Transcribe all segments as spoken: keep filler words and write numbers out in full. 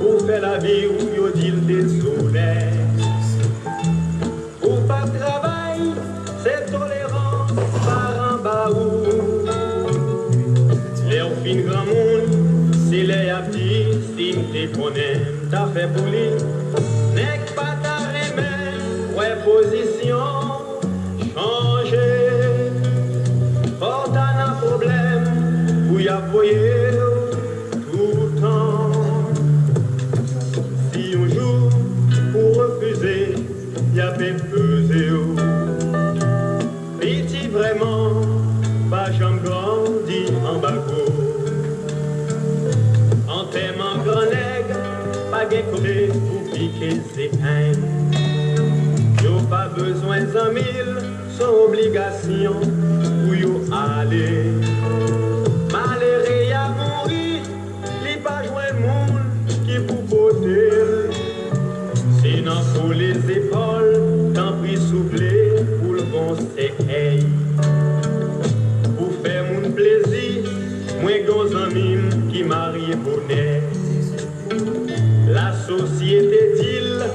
Ou fè lavi w, yo di l dezonè. Ou pa travay, se tolerans paran ba ou. Lè w fin granmoun, se lè y ap di, si m te konnen, m ta fè pou li. Nèg pa ta renmen wè pozisyon w chanje. Fò w ta nan pwoblèm pou y ap voye w toutan. Si yon jou ou refize, y ap enpoze w. Piti vrèman pa janm grandi anba gwo. Antèman gran nèg pa gen kote pou pike zepeng. Yo pa bezwen zanmi l, se yon obligasyon pou yo ale. Malere a mouri, li pa jwenn moun ki pou pote l. Se nan kole zepòl, tanpri souple, pou l gon sèkèy. Pou fè moun plezi, mwen gon zanmi m ki marye bonè. Lasosyete di l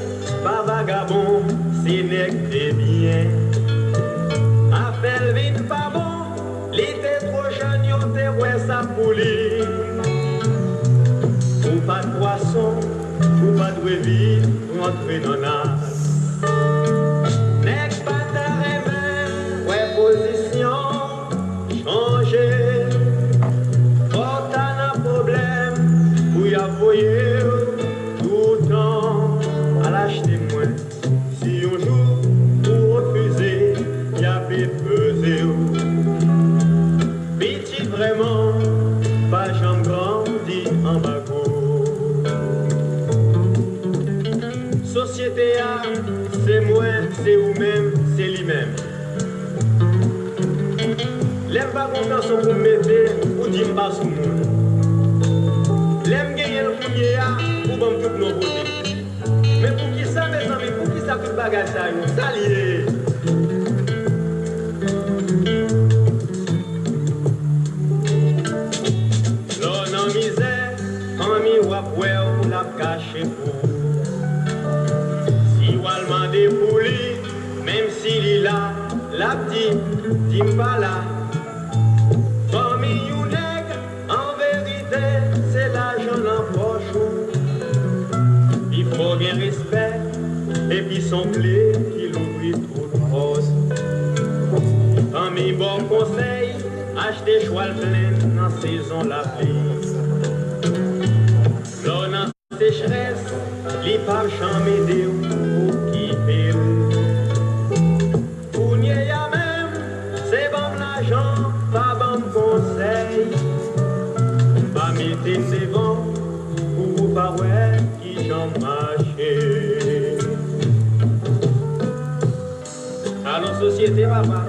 pa vagabon, se nèg de byen. Afè l vin pa bon, li te twò jèn, yo te wè sa pou li. Ou pa t pwason, ou pa dwe vin rantre nan nas. Nèg pa ta renmen wè pozisyon chanje. Fò w ta nan pwoblèm pou y ap voye w toutan. Al achte mwen. Si yon jou ou refize, y ap enpoze w. Piti vrèman pa janm grandi anba gwo. Sosyete a, se mwen, se ou menm, se li menm. Lè m pa gon kanson pou m mete, ou di m pa sou moun. Lè m genyen l kounye a, ou ban m tout non kote. Men poukisa, mezanmi, poukisa tout bagay sa yo? Sa l ye? Lè w nan mizè, fanmi w ap wè w, l ap kache pou ou. Si w al mande pou li, menm si li la, l ap di, di m pa la. Fanmi yon nèg, an verite, se lajan nan pòch ou. Li fè w gen respè, epi s on kle ki louvri tout pòt. Fanmi ba w konsèy, achte chwal plenn nan sezon lapli. Lè w nan sechrès, li p ap janm ede w okipe l. Kounye a menm, se ban m lajan, pa ban m konsèy. Pa mete m devan pou ou pa wè kijan m mache. Alon sosyete, papa.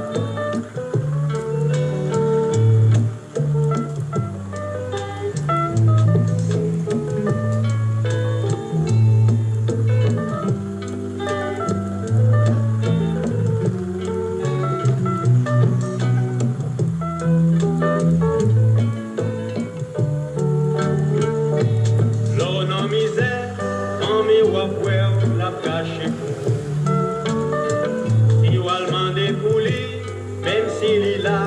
Lè w nan mizè, fanmi w ap wè w, l ap kache pou ou. Si w al mande pou li, menm si li la,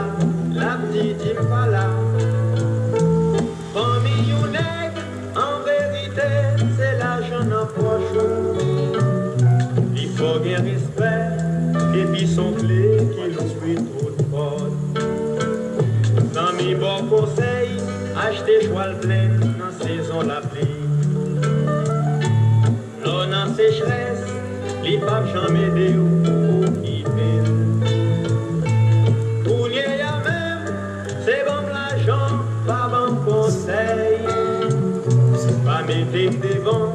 l ap di, di m pa la. Fanmi yon nèg, an verite, se lajan nan pòch ou. Li fè w gen respè, epi s on kle ki louvri tout pòt. Zanmi ba w konsèy, achte chwal plenn nan sezon lapli. Lè w nan sechrès, li p ap janm ede w okipe l. Kounye a menm, se ban m lajan, pa ban m konsèy. Pa mete m devan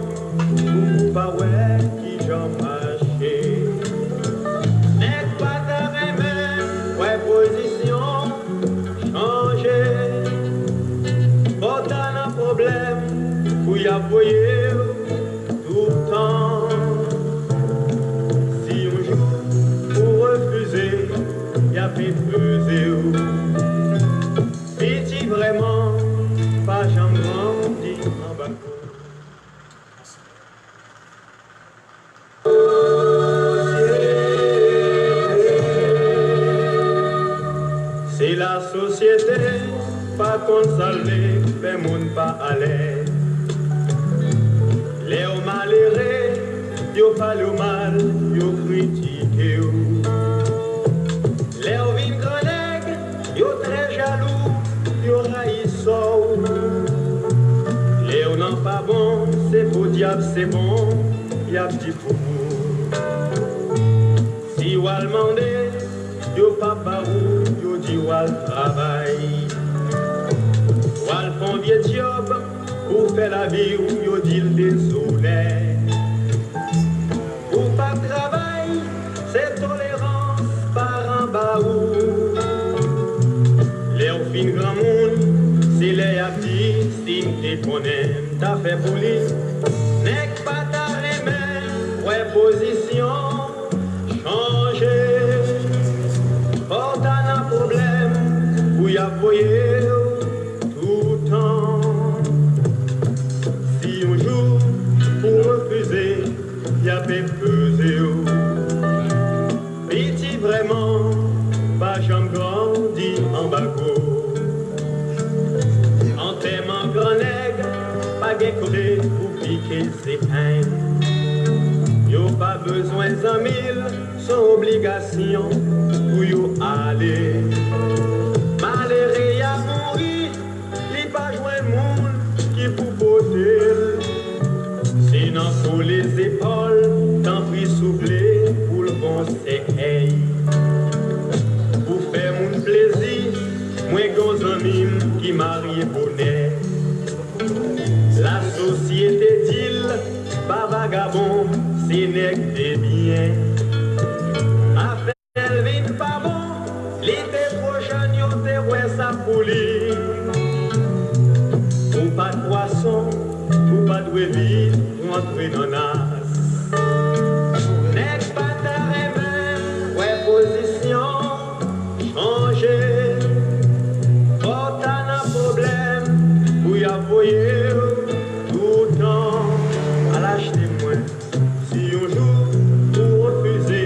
pou ou pa wè kijan m mache. Nèg pa ta renmen wè pozisyon chanje. Fò w ta nan pwoblèm pou y ap voye w toutan. Si yon jou ou refize, y ap enpoze w. Piti vrèman pa janm grandi anba gwo. moun pa alèz. Lè w malere, yo pale w mal, yo kritike w. Lè w vin gran nèg, yo trè jalou, yo rayi sò w. Lè w nan pa bon, se podyab se bon, y ap di pou ou. Si w al mande, yo p ap ba ou, yo di w al travay. W al fè yon vye djòb pou w fè lavi w, yo di l dezonè. Ou pa travay, se tolerans paran ba ou. Lè w fin granmoun, se lè y ap di, si m te konnen, m ta fè pou li. Nèg pa ta renmen wè pozisyon chanje. Fò w ta nan pwoblèm pou y ap voye w toutan. Si yon jou ou refize, y ap enpoze w. Piti vrèman pa janm grandi anba gwo. Antèman gran nèg pa gen kote pou pike se peny. Yo pa bezwen zanmi l, s on obligasyon pou yo ale. Malere a mouri, li pa jwenn moun ki pou pote l. Se nan kole zepòl, tanpri souple pou l gon sèkèy. Pou fè moun plezi, mwen gon zanmi m ki marye bonè. Lasosyete di l pa vagabon, se nèg de byen. Afè l vin pa bon, li te twò jèn, yo te wè sa pou li. Ou pa t pwason, ou pa dwe vin rantre nan nas. Nèg pa ta renmen wè pozisyon chanje. Fò w ta nan pwoblèm pou y ap voye w toutan. Al achte mwen. Si yon jou ou refize,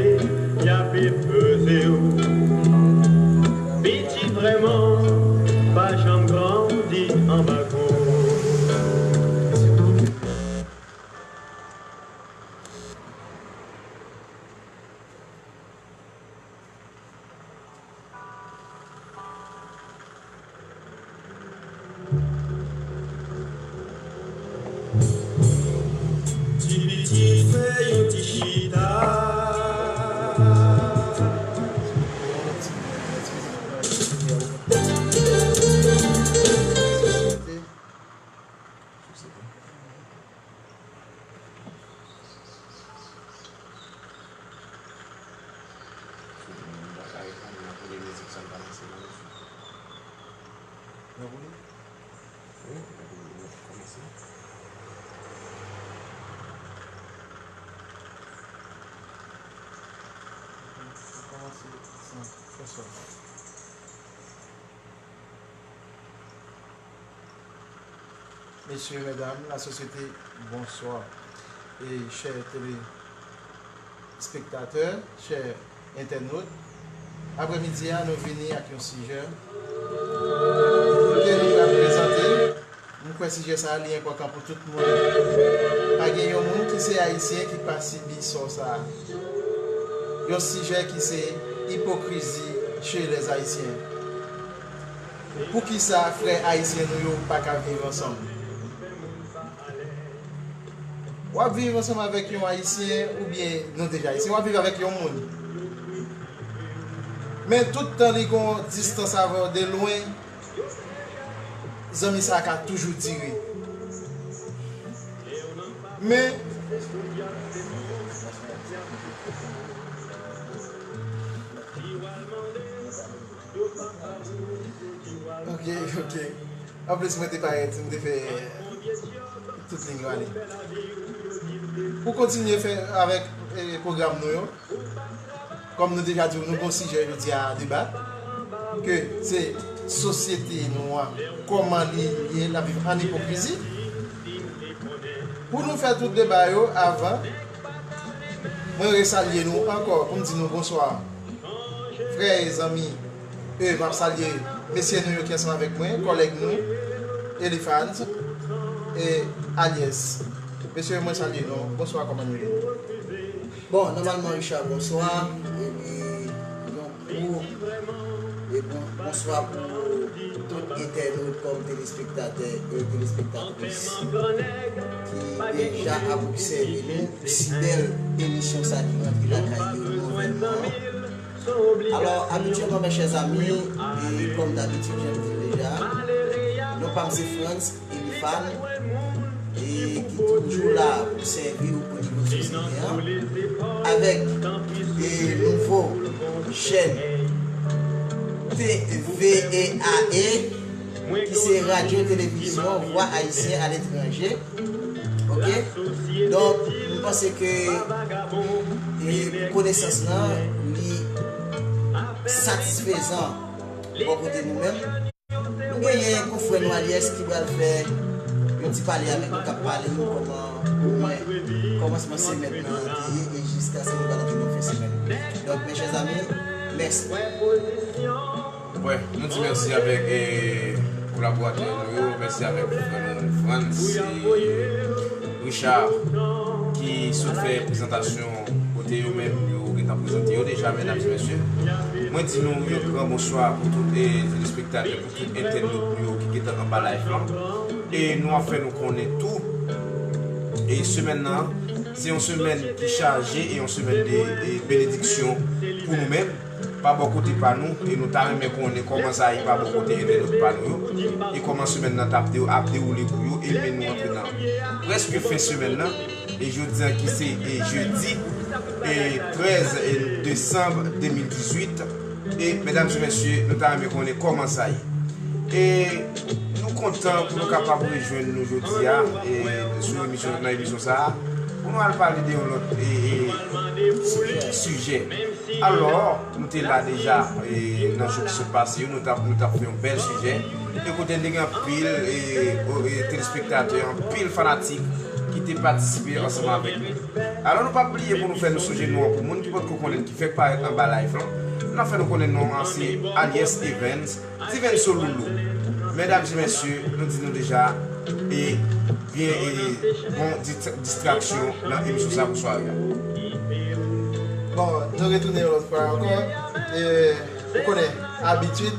y ap enpoze w. Piti vrèman pa janm grandi anba gwo. Ti pitit fè yon ti chita. Sou moun pa ka reklame nan pou de mizik sa l pa lanse nan mizik. Nan pou li? Wi, nan pou li, nan pou kòmanse. Kòmanse san pèsòn. Mesye, medam, lasosyete, bonswa. E chè telespektatè, chè entènot, aprèmidi a, nou vini ak yon sijè ke nou pral prezante. M kwè sijè sa a, li enpòtan pou tout moun. Pa gen yon moun ki se Ayisyen ki pa sibi sò sa a. Yon sijè ki se ipokrizi chez les Haïtiens. Poukisa frè ayisyen nou yo pa ka viv ansanm? W ap viv ansanm avèk yon ayisyen oubyen nou deja ayisyen, w ap viv avèk yon moun. Men tout tan li gon distans avè w de lwen, zanmi sa a ka toujou dire. Men, ok, ok. Anplis, mwen te parèt, mwen te fè tout liy yo ale. Pou kontinye fè avèk, eh, pwogram nou yo, kòm nou deja di w, nou gon sijè jodi a deba, ke se sosyete nou an, kòman li ye, l ap viv ann ipokrizi. Pou nou fè tout deba yo, avan, mwen resalye nou ankò pou m di nou bonswa. Frè e zanmi, e m ap salye mesye nou yo ki ansanm avèk mwen, kòlèg nou. Eliphans e Aliès. Mesye, mwen salye nou. Bonswa, kòman nou ye? Bon, nòmalman, Richard, bonswa. Epi, yon gwo e bon, bonswa pou tout entènot kòm telespektatè e telespektatris ki deja ap obsève nou si bèl emisyon sa ki rantre lakay yo nouvèlman. Alò, abityèlman, mes chers amis, e kòm dabitid, jan m di l deja, non pa m se Frantz Eliphans, e ki toujou la pou sèvi w o nivo sosyete an, avèk e nouvo chèn T V E A E, ki se Radyo Televizyon Vwa Ayisyen Aletranje. Ok? Donk, m panse ke e, pou konesans lan, li satisfezan bò kote nou menm. Nou genyen konfrè nou Aliès ki pral fè yon ti pale avèk nou, k ap pale nou kòman, omwen, kòmansman semèn nan te ye e jiskaske nou pral antre nan fen semèn. Donk, mes chers amis, mèsi. Wè, nou di mèsi avèk e, kolaboratè nou yo, mèsi avèk frè nou Frantz e Richard ki sot fè prezantasyon kote yo menm yo gentan prezante yo deja, medam e mesye. Mwen di nou yon gran bonswa pou tout e, telespektatè, pou tout entènot nou yo ki gentan anba live lan. E nou ap fè nou konnen tou, e semèn nan, se yon semèn ki chaje e yon semèn de e, benediksyon pou nou menm. Pa bò kote pa nou, e nou ta renmen konnen kòman sa ye pa bò kote entènot pa nou yo, e kòman semèn nan t ap de-, ap dewoule pou yo, e men nou antre nan prèske fen semèn nan, e jodi a ki se e jedi e trèz e desanm de mil dizuit, e medam e mesye, nou ta renmen konnen kòman sa ye. E nou kontan pou nou kapab rejwenn nou jodi a, e sou emisyon, nan emisyon sa a, pou nou al pale de yon lòt e, e, sijè. Alò, nou te la deja e, nan jou ki sot pase yo, nou t ap, nou t ap fè yon bèl sijè. E kote n te gen anpil e, o- e, telespektatè, anpil fanatik ki te patisipe ansanm avèk nou. Alò, nou p ap bliye pou nou fè nou sonje non an pou moun ki potko konnen, ki fèk parèt anba live lan. N ap fè nou konnen non an se Aliès Evans, Steven Soloulou. Medam e mesye, nou di nou deja, e byen e bon di- distraksyon nan emisyon sa pou sware a. Bon, nou retounen yon lòt fwa ankò. E ou konnen, abitid,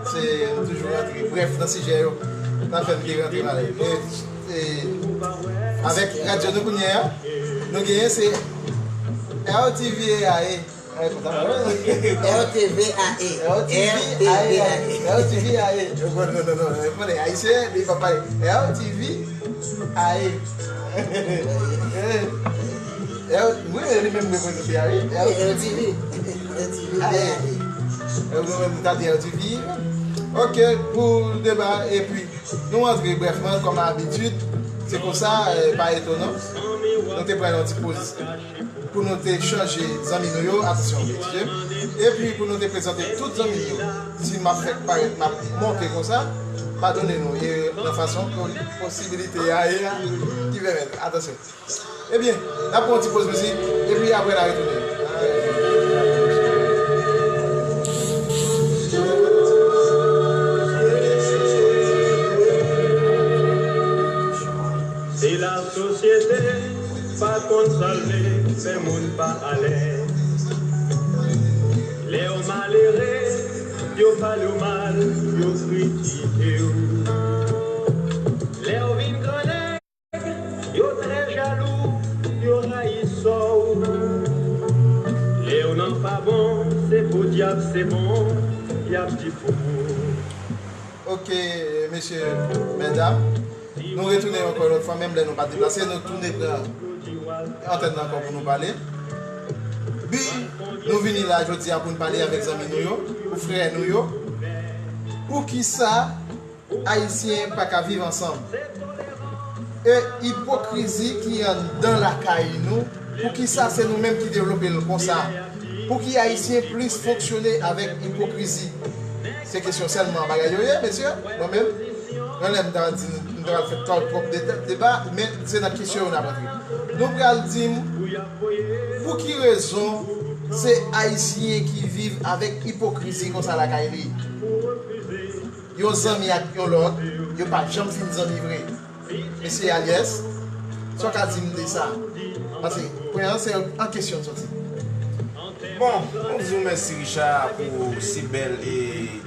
se nou toujou rantre. Brèf, nan sijè yo, nan fè m te rantre la. E, e avèk radyo nou kounye a, nou genyen se L T V A E. L T V A E. L T V A E. L T V A E. Non, non, non, non. Konnen ayisyen, li pa pale. L T V A E. L, wi, li menm reprezante a, wi. L T V. L T V A E. L, nou menm, nou ta di L T V. Ok, pou deba, epi, nou antre brèfman, kòm abitid, se konsa, eh, pa etonan, nou te pran yon ti poz pou nou te chanje zanmi nou yo, atansyon, mesye, epi pou nou te prezante tout zanmi nou yo. Si m ap fèk parèt, m ap monte konsa, padone nou, e nan fason ke posibilite a ye a, ki pèmèt, atansyon. Ebyen, n ap pran yon ti poz mizik, epi apre n a retounen. Si lasosyete pa konn sa l vle, fè moun pa alèz. Lè w malere, yo pale w mal, yo kritike w. Lè w vin grannèg, yo trè jalou, yo rayi sò w. Lè w nan pa bon, se podyab se bon, y ap di pou ou. Ok, mesye, medam, nou retounen ankò yon lòt fwa, menm lè nou pa deplase, nou tounen pran antèn nan ankò pou nou pale. Bi, nou vini la jodi a pou n pale avèk zanmi nou yo, pou frè nou yo. Poukisa Ayisyen pa ka viv ansanm? E ipokrizi ki anndan lakay nou, poukisa se nou menm ki devlope l konsa? Pouki Ayisyen plis fonksyone avèk ipokrizi? Se kesyon sèlman bagay yo ye, mesye? Mwen menm, yon lè m ta di, m ta pral fè twòp, twòp deta- deba, men se nan kesyon yo n ap antre. Nou pral di m, pou ki rezon se Ayisyen ki viv avèk ipokrizi konsa lakay li? Yo zanmi ak yon lòt, Yo p ap janm fin zanmi vre. Mesye Aliès, sa w ka di m de sa? Paske premyèman, se an kesyon l soti. Bon, mwen di w mèsi Richard pou si bèl e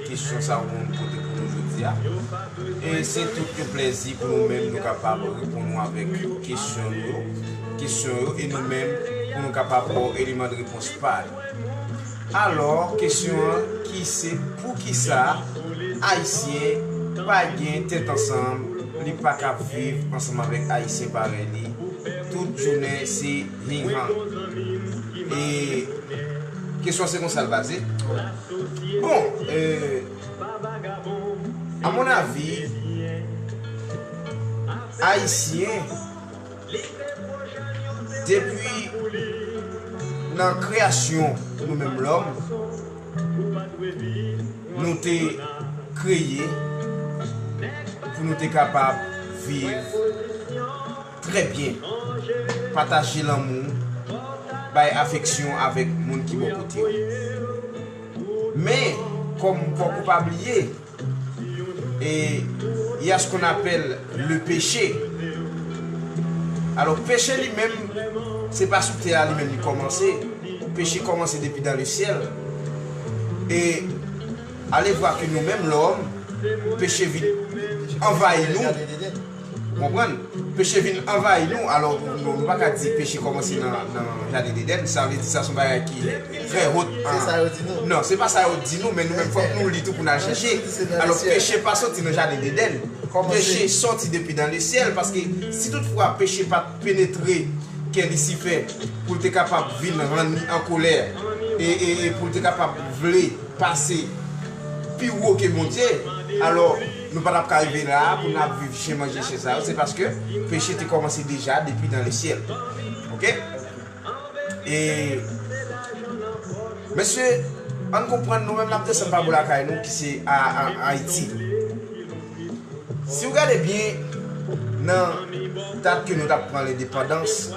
kesyon sa ou pote pou nou jodi a. E se tout yon plèzi pou nou menm nou kapab reponn ou avèk kesyon nou yo, kesyon yo e nou menm pou nou kapab ba w eleman de repons pa yo. Alò, kesyon an ki se poukisa Ayisyen pa gen tèt ansanm, li pa ka viv ansanm avèk Ayisyen parèy li, tout jounen se hing hang. E kesyon se konsa l baze. Bon, euh, à mon avis, Ayisyen, depi nan kreyasyon nou menm lòm, nou te kreye pou nou te kapab viv trè byen, pataje lanmou, bay afeksyon avèk moun ki bò kote w. Men, kòm fòk ou pa bliye, e il y a ce qu'on appelle le péché. Alò, peche li menm, se pa sou tè a li menm li kòmanse. Peche kòmanse depi dans le ciel. E allez voir que nou menm lòm, peche vin anvayi nou. Ou konprann? Peche vin anvayi nou. Alò, nou, nou pa ka di peche kòmanse nan, nan jaden Edenn. Sa vle di sa se yon bagay ki trè wot. Se sa yo di nou. Non, se pa sa yo di nou, men nou menm fòk nou li tou pou n al chèche. Alò, peche pa soti nan jaden Edenn. Peche soti depi dans le ciel, paske si toutfwa peche pa t penetre kè Lisifè pou l te kapab vin rann li an kolè e, e, e pou l te kapab vle pase pi wo ke Bondye, alò nou pa t ap ka rive la a pou n ap viv chen manje chen sa yo, se paske peche te kòmanse deja depi dans le ciel. Oke? E mesye, ann konprann nou menm n ap desann pa bò lakay nou ki se a, a, Ayiti. Si w gade byen nan dat ke nou t ap pran lendepandans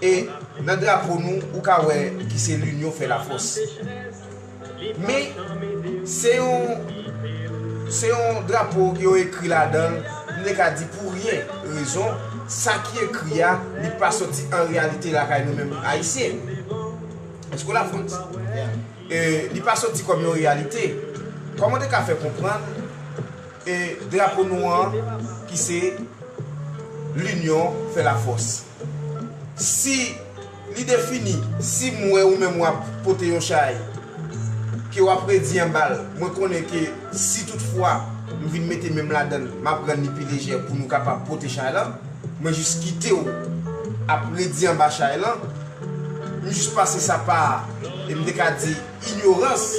e nan drapo nou ou ka wè ki se l'union fait la force. Men se yon se yon drapo yo ekri ladan l, m te ka di pou ryen rezon sa ki ekri a li pa soti an reyalite lakay nou menm Ayisyen. Èske w la Frantz? E li pa soti kòm yon reyalite. Kòman w te ka fè konprann e drapo nou an ki se l'union fait la force. Si li defini, si m wè ou menm w ap pote yon chay, ke w ap redi anba l, mwen konnen ke si toutfwa m vin mete men m ladan l, m ap rann li pi lejè pou nou kapab pote chay lan, mwen jis kite w ap redi anba chay lan, m jis pase sa pa, e m te ka di, inyorans,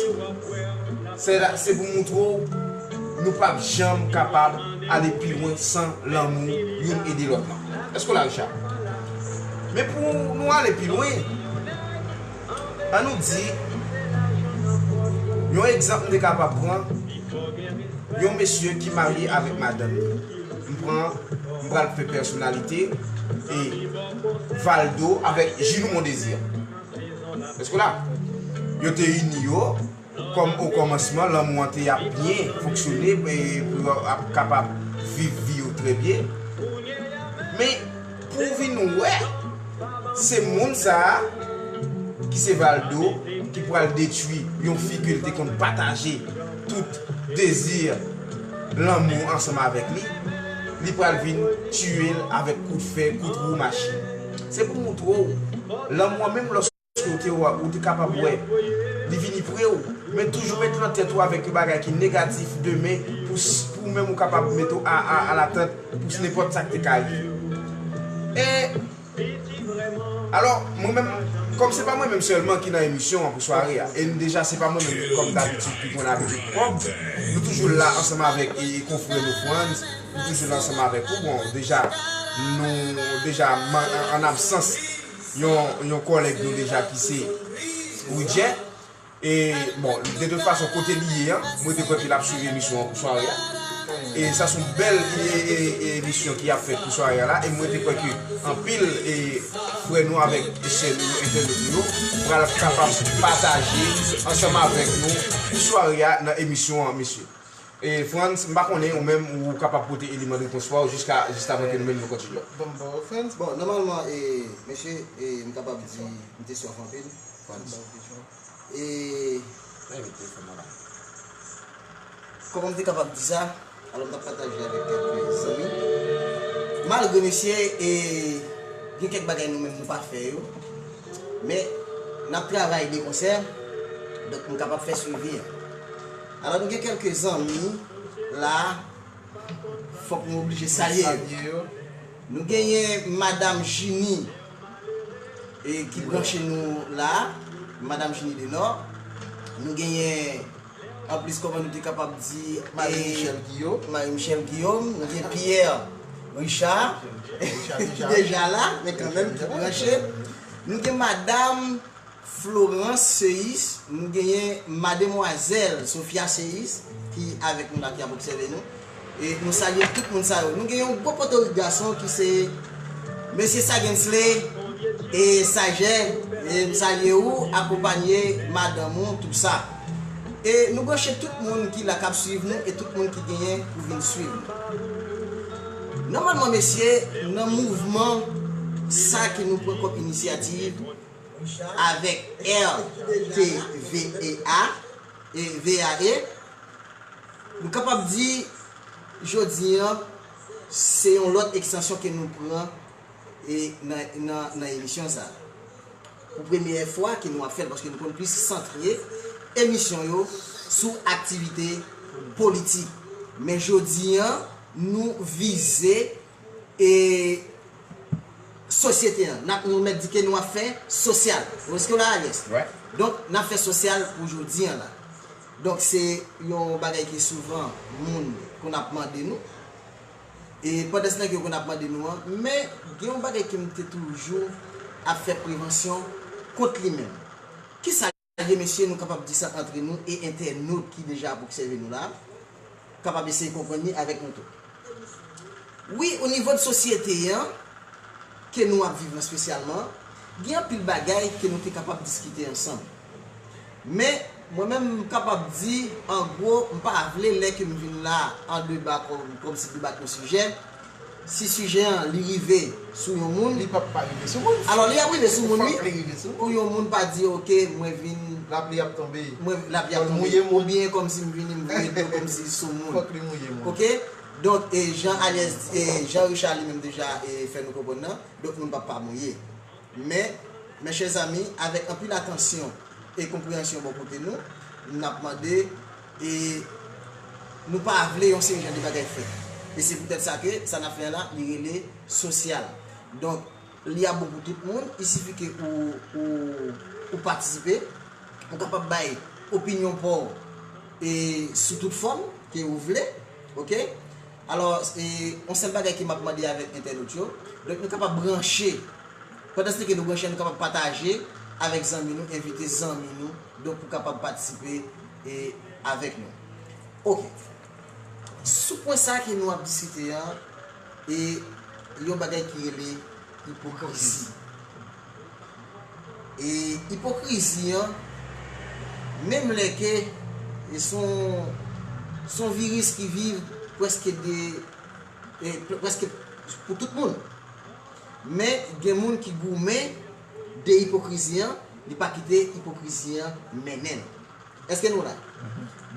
se la, se pou moutre w nou p ap janm kapab ale pi lwen san lanmou youn ede lòt lan. Èske w la, Richard? Men pou nou ale pi lwen, ann nou di, yon egzanp m te kapab pran, yon mesye ki marye avèk madanm li. M pran, m pral fè pèsonalite e Valdo avèk Ginou Mondésir. Èske w la? Yo te ini yo kòm o kòmansman, lanmou an te ap byen fonksyone e pou yo ap kapab viv vi yo trè byen. Men pou w vin wè, se moun sa a ki se Valdo ki pral detwi yon fi ke l te konn pataje tout dezi lanmou ansanm avèk li, li pral vin tiye l avèk kout fè, kout wou, machin. Se pou moutre w, lanmou an menm lòske ou te wè, ou te kapab wè, li vini pre w, men toujou met nan tèt ou avèk yon bagay ki negatif demen pou, pou ou menm ou kapab mete w a, a, alatant pou nenpòt sa k te ka rive. E Alò, mwen menm, kòm se pa mwen menm sèlman ki nan emisyon an pou sware a, e n deja se pa mwen menm kòm dabitid ki konn abitid pwòp, nou toujou la ansanm avèk e, e konfrè nou Frantz, nou toujou la ansanm avèk ou. Bon, deja, nou, deja, man- an, an absans yon, yon kòlèg nou deja ki se Widjè, E, bon, de tout fason, kote li ye an, mwen te kwè ke l ap swiv emisyon an pou sware a. E sa se yon bèl e, e, e, emisyon ki ap fèt pou sware a la. E mwen te kwè ke anpil e, frè nou avèk sè nou yo, entènot nou yo, pral kapab pataje ansanm avèk nou pou sware a nan emisyon an, mesye. E Frantz, m pa konnen ou menm ou kapab pote eleman de repons pa w jiska, jis avan ke nou menm nou kontinye. Bon, bon, Frantz. Bon, nòmalman, e, mesye, e, m kapab di, m te sòf anpil, Frantz. E, kòman m te kapab di sa? Alò, m t ap pataje avèk kèlke zanmi. Malgre, mesye, e, gen kèk bagay nou menm nou pa fè yo, men n ap travay de konsè, donk m kapab fè swivi an. Alò, nou gen kèlke zanmi la, fòk nou oblije salye yo. Nou genyen Madanm Jini, e, ki branche nou la, Madanm Jini Denò. Nou genyen, anplis, kòman nou te kapab di, Marie Michel Guillaume. Marie Michel Guillaume. Nou gen Pierre Richard, ki deja la, men kanmenm ki branche. Nou gen Madanm Florence Seyis, nou genyen Mademwazèl Sophia Seyis ki avèk nou la, ki ap obsève nou. E nou salye tout moun sa yo. Nou gen yon gwo potorik gason ki se Mesye Sagensley e Sajè. E m salye ou, akonpanye madanm ou, tout sa. E nou branche tout moun ki la k ap swiv nou e tout moun ki genyen pou vin swiv nou. Nòmalman, mesye, nan mouvman sa ke nou pran kòm inisyativ, avèk R T V E A e V A E, nou kapab di jodi an se yon lòt ekstansyon ke nou pran e nan, nan, nan emisyon sa a. Pou premyè fwa ke nou ap fè l, paske nou konn plis santre emisyon yo sou aktivite politik. Men jodi an, nou vize e sosyete an. N ap, nou mèt di ke nou ap fè sosyal. Ou eske w la, Alyès? Donk, n ap fè sosyal pou jodi an la. Donk, se yon bagay ki souvan moun konn ap mande nou. E pandan se tan ke yo konn ap mande nou an, men gen yon bagay ke m te toujou ap fè prevansyon kont li menm. Kisa l ye, mesye, nou kapab di sa antre nou e entènot ki deja ap obsève nou la, kapab eseye konprann li avèk nou tou. Wi, o nivo de sosyete an, ke nou ap viv lan espesyalman, gen anpil bagay ke nou te kapab diskite ansanm. Men, mwen menm, m kapab di, an gwo, m pa vle lè ke m vin la an deba kòm, kòmsi deba yon sijè, si sijè an li rive sou yon moun. Li p ap pa rive sou moun. Alò, li ap rive sou moun, wi. Fòk li rive sou moun. Pou yon moun pa di, oke, mwen vin. Lapli ap tonbe. Mwen, lapli ap tonbe. Oubyen kòmsi m vini, m voye dlo kòmsi sou moun. Fòk li mouye moun. Oke? Donk, e, jan Alyès, e, jan Richard li menm deja e, fè nou konprann nan, donk moun p ap pa mouye. Men, mes chers amis, avèk anpil atansyon e konpreyansyon bò kote nou, n ap mande, e nou pa vle yon seri jan de bagay fèt. E se poutèt sa ke sa n ap fè a la, li rele sosyal. Donk, li ap bon pou tout moun, il suffit ke ou, ou, ou patisipe, ou kapab bay opinyon pa w e sou tout fòm ke ou vle, oke? Alò, e, yon sèl bagay ke m ap mande avèk entènot yo, donk nou kapab branche. Pandan se tan ke nou branche, nou kapab pataje avèk zanmi nou, envite zanmi nou, donk pou kapab patisipe e, avèk nou. Oke. Sou pwen sa ke nou ap diskite an, e yon bagay ki rele ipokrizi. E ipokrizi an, menm lè ke e se yon, se yon viris ki viv prèske de, e, prèske pou tout moun. Men gen moun ki goumen de ipokrizi an, li pa kite ipokrizi an mennen l. Èske nou la?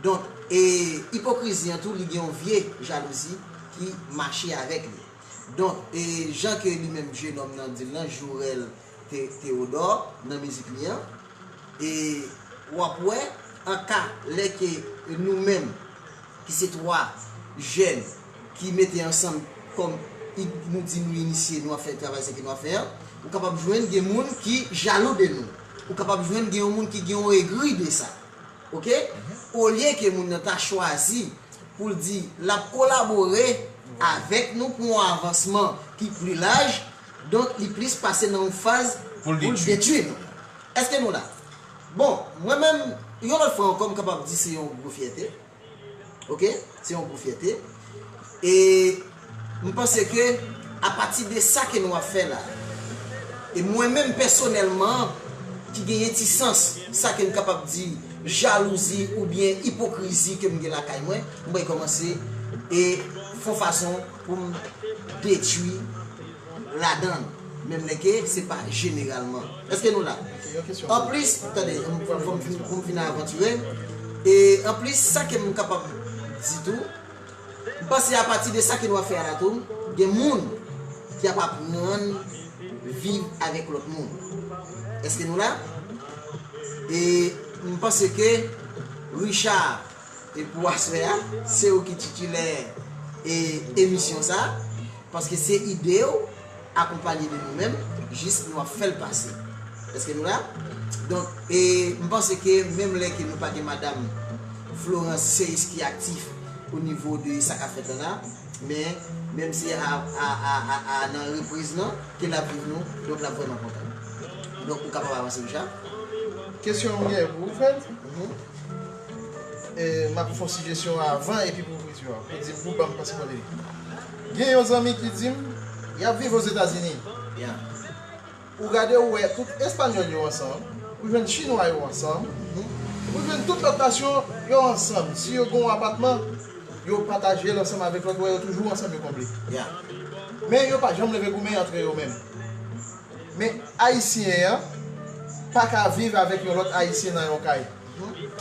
Donk, e, ipokrizi an tou, li gen yon vye jalouzi ki mache avèk li. Donk, e, jan ke li menm jenòm nan di l lan, Jorel Te-, Theodore, nan mizik li an, e w ap wè, an ka lè ke nou menm, ki se twa jèn, ki mete ansanm kòm i-, nou di nou inisye, nou ap fè travay sa ke nou ap fè an, ou kapab jwenn gen moun ki jalou de nou. Ou kapab jwenn gen yon moun ki gen yon egri de sa. Oke? Olye ke moun nan ta chwazi pou l di l ap kolabore avèk nou pou yon avansman ki pli laj, donk li plis pase nan yon faz pou l detwi nou. Èske nou la? Bon, mwen menm, yon lòt fwa ankò, m kapab di se yon gwo fyète. Oke? Se yon gwo fyète. E m panse ke apati de sa ke nou ap fè la, e mwen menm pèsonèlman, ki genyen ti sans, sa ke m kapab di, jalouzi oubyen ipokrizi ke m gen lakay mwen, m pral kòmanse e fè yon fason pou m detwi ladan l, menm lè ke se pa jeneralman. Èske nou la? Anplis, tande, pou m fin avantire, e anplis, sa ke m kapab di tou, m panse apati de sa ke nou ap fè a la tou, gen moun ki ap aprann viv avèk lòt moun. Èske nou la? E m panse ke Richard, e pou aswè a, se ou ki titilè e emisyon sa, paske se ide w akonpanye de nou menm, jis nou ap fè l pase. Èske nou la? Donk, e m panse ke menm lè ke nou pa gen madanm Florence Seyis ki aktif o nivo de sa k ap fèt la la, men menm si a, a, a, a, a nan repriz lan ke l ap viv nou, donk l ap vrèman kontan. Donk, ou kapab avanse, Richard. Kesyon m gen pou ou, Fred. E, m ap fè yon sijesyon avan epi pou ou retire, pou di m, pou ban m panse kote li. Gen yon zanmi ki di m, y ap viv Ozetazini. Ou gade, ou wè tout Espanyòl yo ansanm, ou jwenn Chinwa yo ansanm, ou jwenn tout lòt nasyon yo ansanm. Si yo gen yon apatman, yo pataje l ansanm avèk lòt, ou wè yo toujou ansanm, yo konble. Men yo pa janm leve goumen antre yo menm. Men Ayisyen an pa ka viv avèk yon lòt Ayisyen nan yon kay.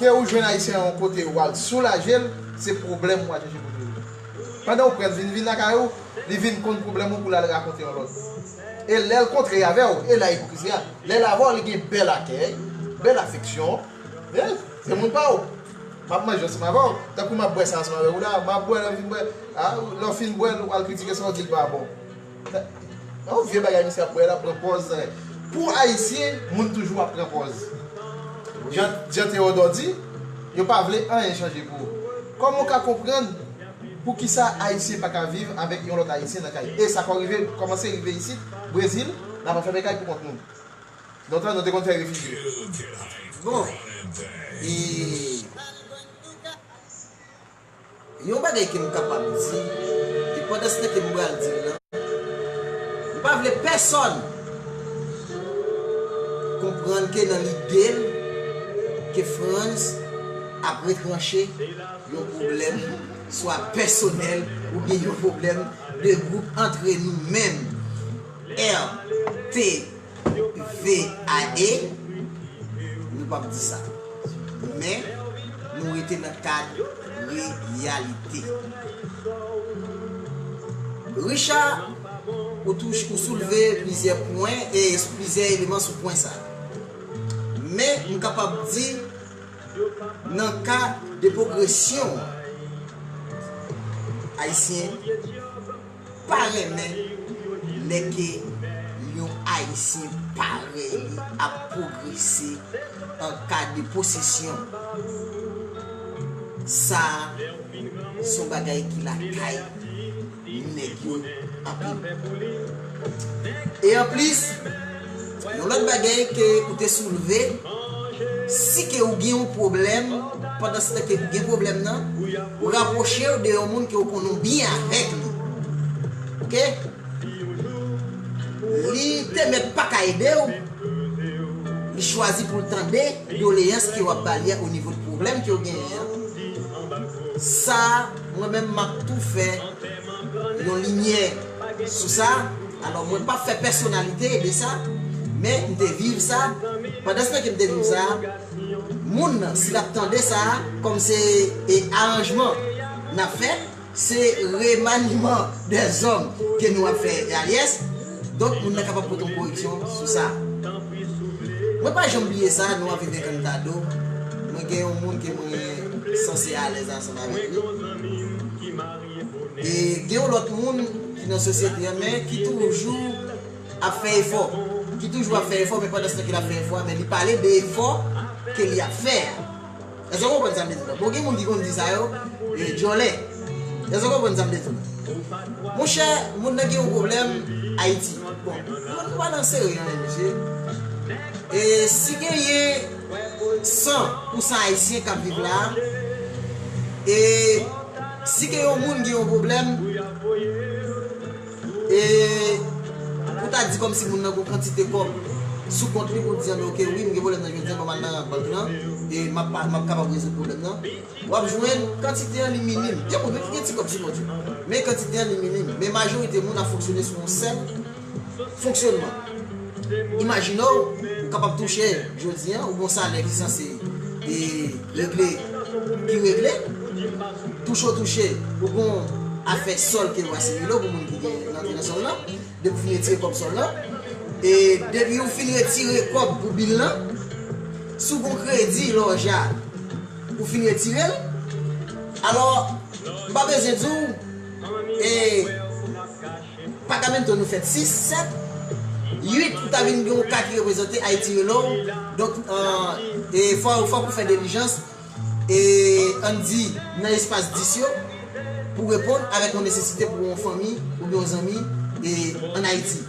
Ke ou jwenn Ayisyen an yon kote, ou al soulaje l, se pwoblèm ou al chèche pou li. Pandan ou pran l vin, vin lakay ou, li vin konn pwoblèm ou pou l al rakonte yon lòt. E lè l kontre avè w, e la ipokrizi a. Lè l avè w, li gen bèl akèy, bèl afeksyon. E, se moun pa w. M ap manje ansanm avè w. Tankou m ap bwè sa ansanm avè w la, m ap bwè, lè m fin bwè, a, lè w fin bwè l, ou al kritike sa, w di l pa bon. Yon vye bagay misye ap bwè la, pran pòz. Pou Ayisyen, moun toujou ap pran pòz. Jan, Jan Theodore di, yo pa vle anyen chanje pou ou. Kòman w ka konprann poukisa Ayisyen pa ka viv avèk yon lòt Ayisyen nan kay? E sa kò rive, kòmanse rive isit, Brezil, n ap fèmen kay pou kont nou. Lontan, nou te konn fè refijye. Bon, e yon bagay ke m kapab di, e pandan se tan ke m pral di l lan, m pa vle pèsòn konprann ke nan lide l, ke Frantz ap retranche yon pwoblèm swa pèsonèl oubyen yon pwoblèm de gwoup antre nou menm, R T V A E, nou p ap di sa. Men, nou rete nan kad reyalite. Richard, ou touche, ou soulve plizyè pwen e plizyè eleman sou pwen sa. Men, m kapab di, nan ka de pwogresyon, Ayisyen pa renmen lè ke yon Ayisyen parèy li ap pwogrese an ka de posesyon. Sa a, se yon bagay ki lakay nèg yo anpil. E anplis, yon lòt bagay ke ou te soulve, si ke ou gen yon pwoblèm, pandan se tan ke ou gen pwoblèm nan, ou rapwoche w de yon moun ke ou konnen w byen avèk li. Oke? Li te mèt pa ka ede w, li chwazi pou l tande doleyans ke w ap ba li a o nivo de pwoblèm ke w genyen an. Sa a, mwen menm, m ap tou fè yon limyè sou sa. Alò, mwen p ap fè pèsonalite de sa, men m te viv sa. Pandan se tan ke m te viv sa, moun nan, si l ap tande sa, kòm se e aranjman n ap fè, se remaniman dèzòm ke nou ap fè, alyès. Donk, moun nan kapab pote yon koreksyon sou sa. Mwen pa janm bliye sa, nou ap viv Encantado. Mwen gen yon moun ke mwen sanse alèz ansanm avèk li. E gen yon lòt moun ki nan sosyete an, men ki toujou ap fè efò. Ki toujou ap fè efò, men pandan se tan ke l ap fè efò a, men li pale de efò ke li ap fè a. Èske w konprann sa m vle di la? Bon, gen moun ki konn di sa yo, e, djòlè. Èske w konprann sa m vle di la? Monchè, moun nan gen yon pwoblèm Ayiti. Bon, nou pa nan sere anyen, mesye. E si genyen san pou san Ayisyen k ap viv la, e si ke yon moun gen yon pwoblèm, e pou ta di kòmsi moun nan gen yon kantite kòb sou kont li pou di, "Anben, oke, wi, m gen pwoblèm nan jodi a, ban m al nan bank lan, e m ap, m ap kapab rezoud pwoblèm nan, w ap jwenn kantite an li minim. Gen moun wi ki gen ti kòb sou kont yo, men kantite an li minim. Men majorite moun ap fonksyone sou yon sèl fonksyonman. Imajine w, ou kapab touche jodi a, ou gen yon salè ki sanse e regle, ki regle, touche w touche, ou gen yon afè sòl ke w asire w pou moun ki gen rantre nan sòl lan, depi w fin retire kòb sòl lan, e depi w fin retire kòb pou bil lan, si w gen yon kredi lòja, ou fin retire l, alò, m pa bezwen di w, e, Pagamento nou fèt sis, sèt, uit, ou ta vin gen yon ka ki reprezante Ayiti rele w. Donk, e, fò, fòk ou fè dilijans, e, ann di, nan espas dis yo, pou reponn avèk yon nesesite pou yon fanmi oubyen yon zanmi, e, ann Ayiti.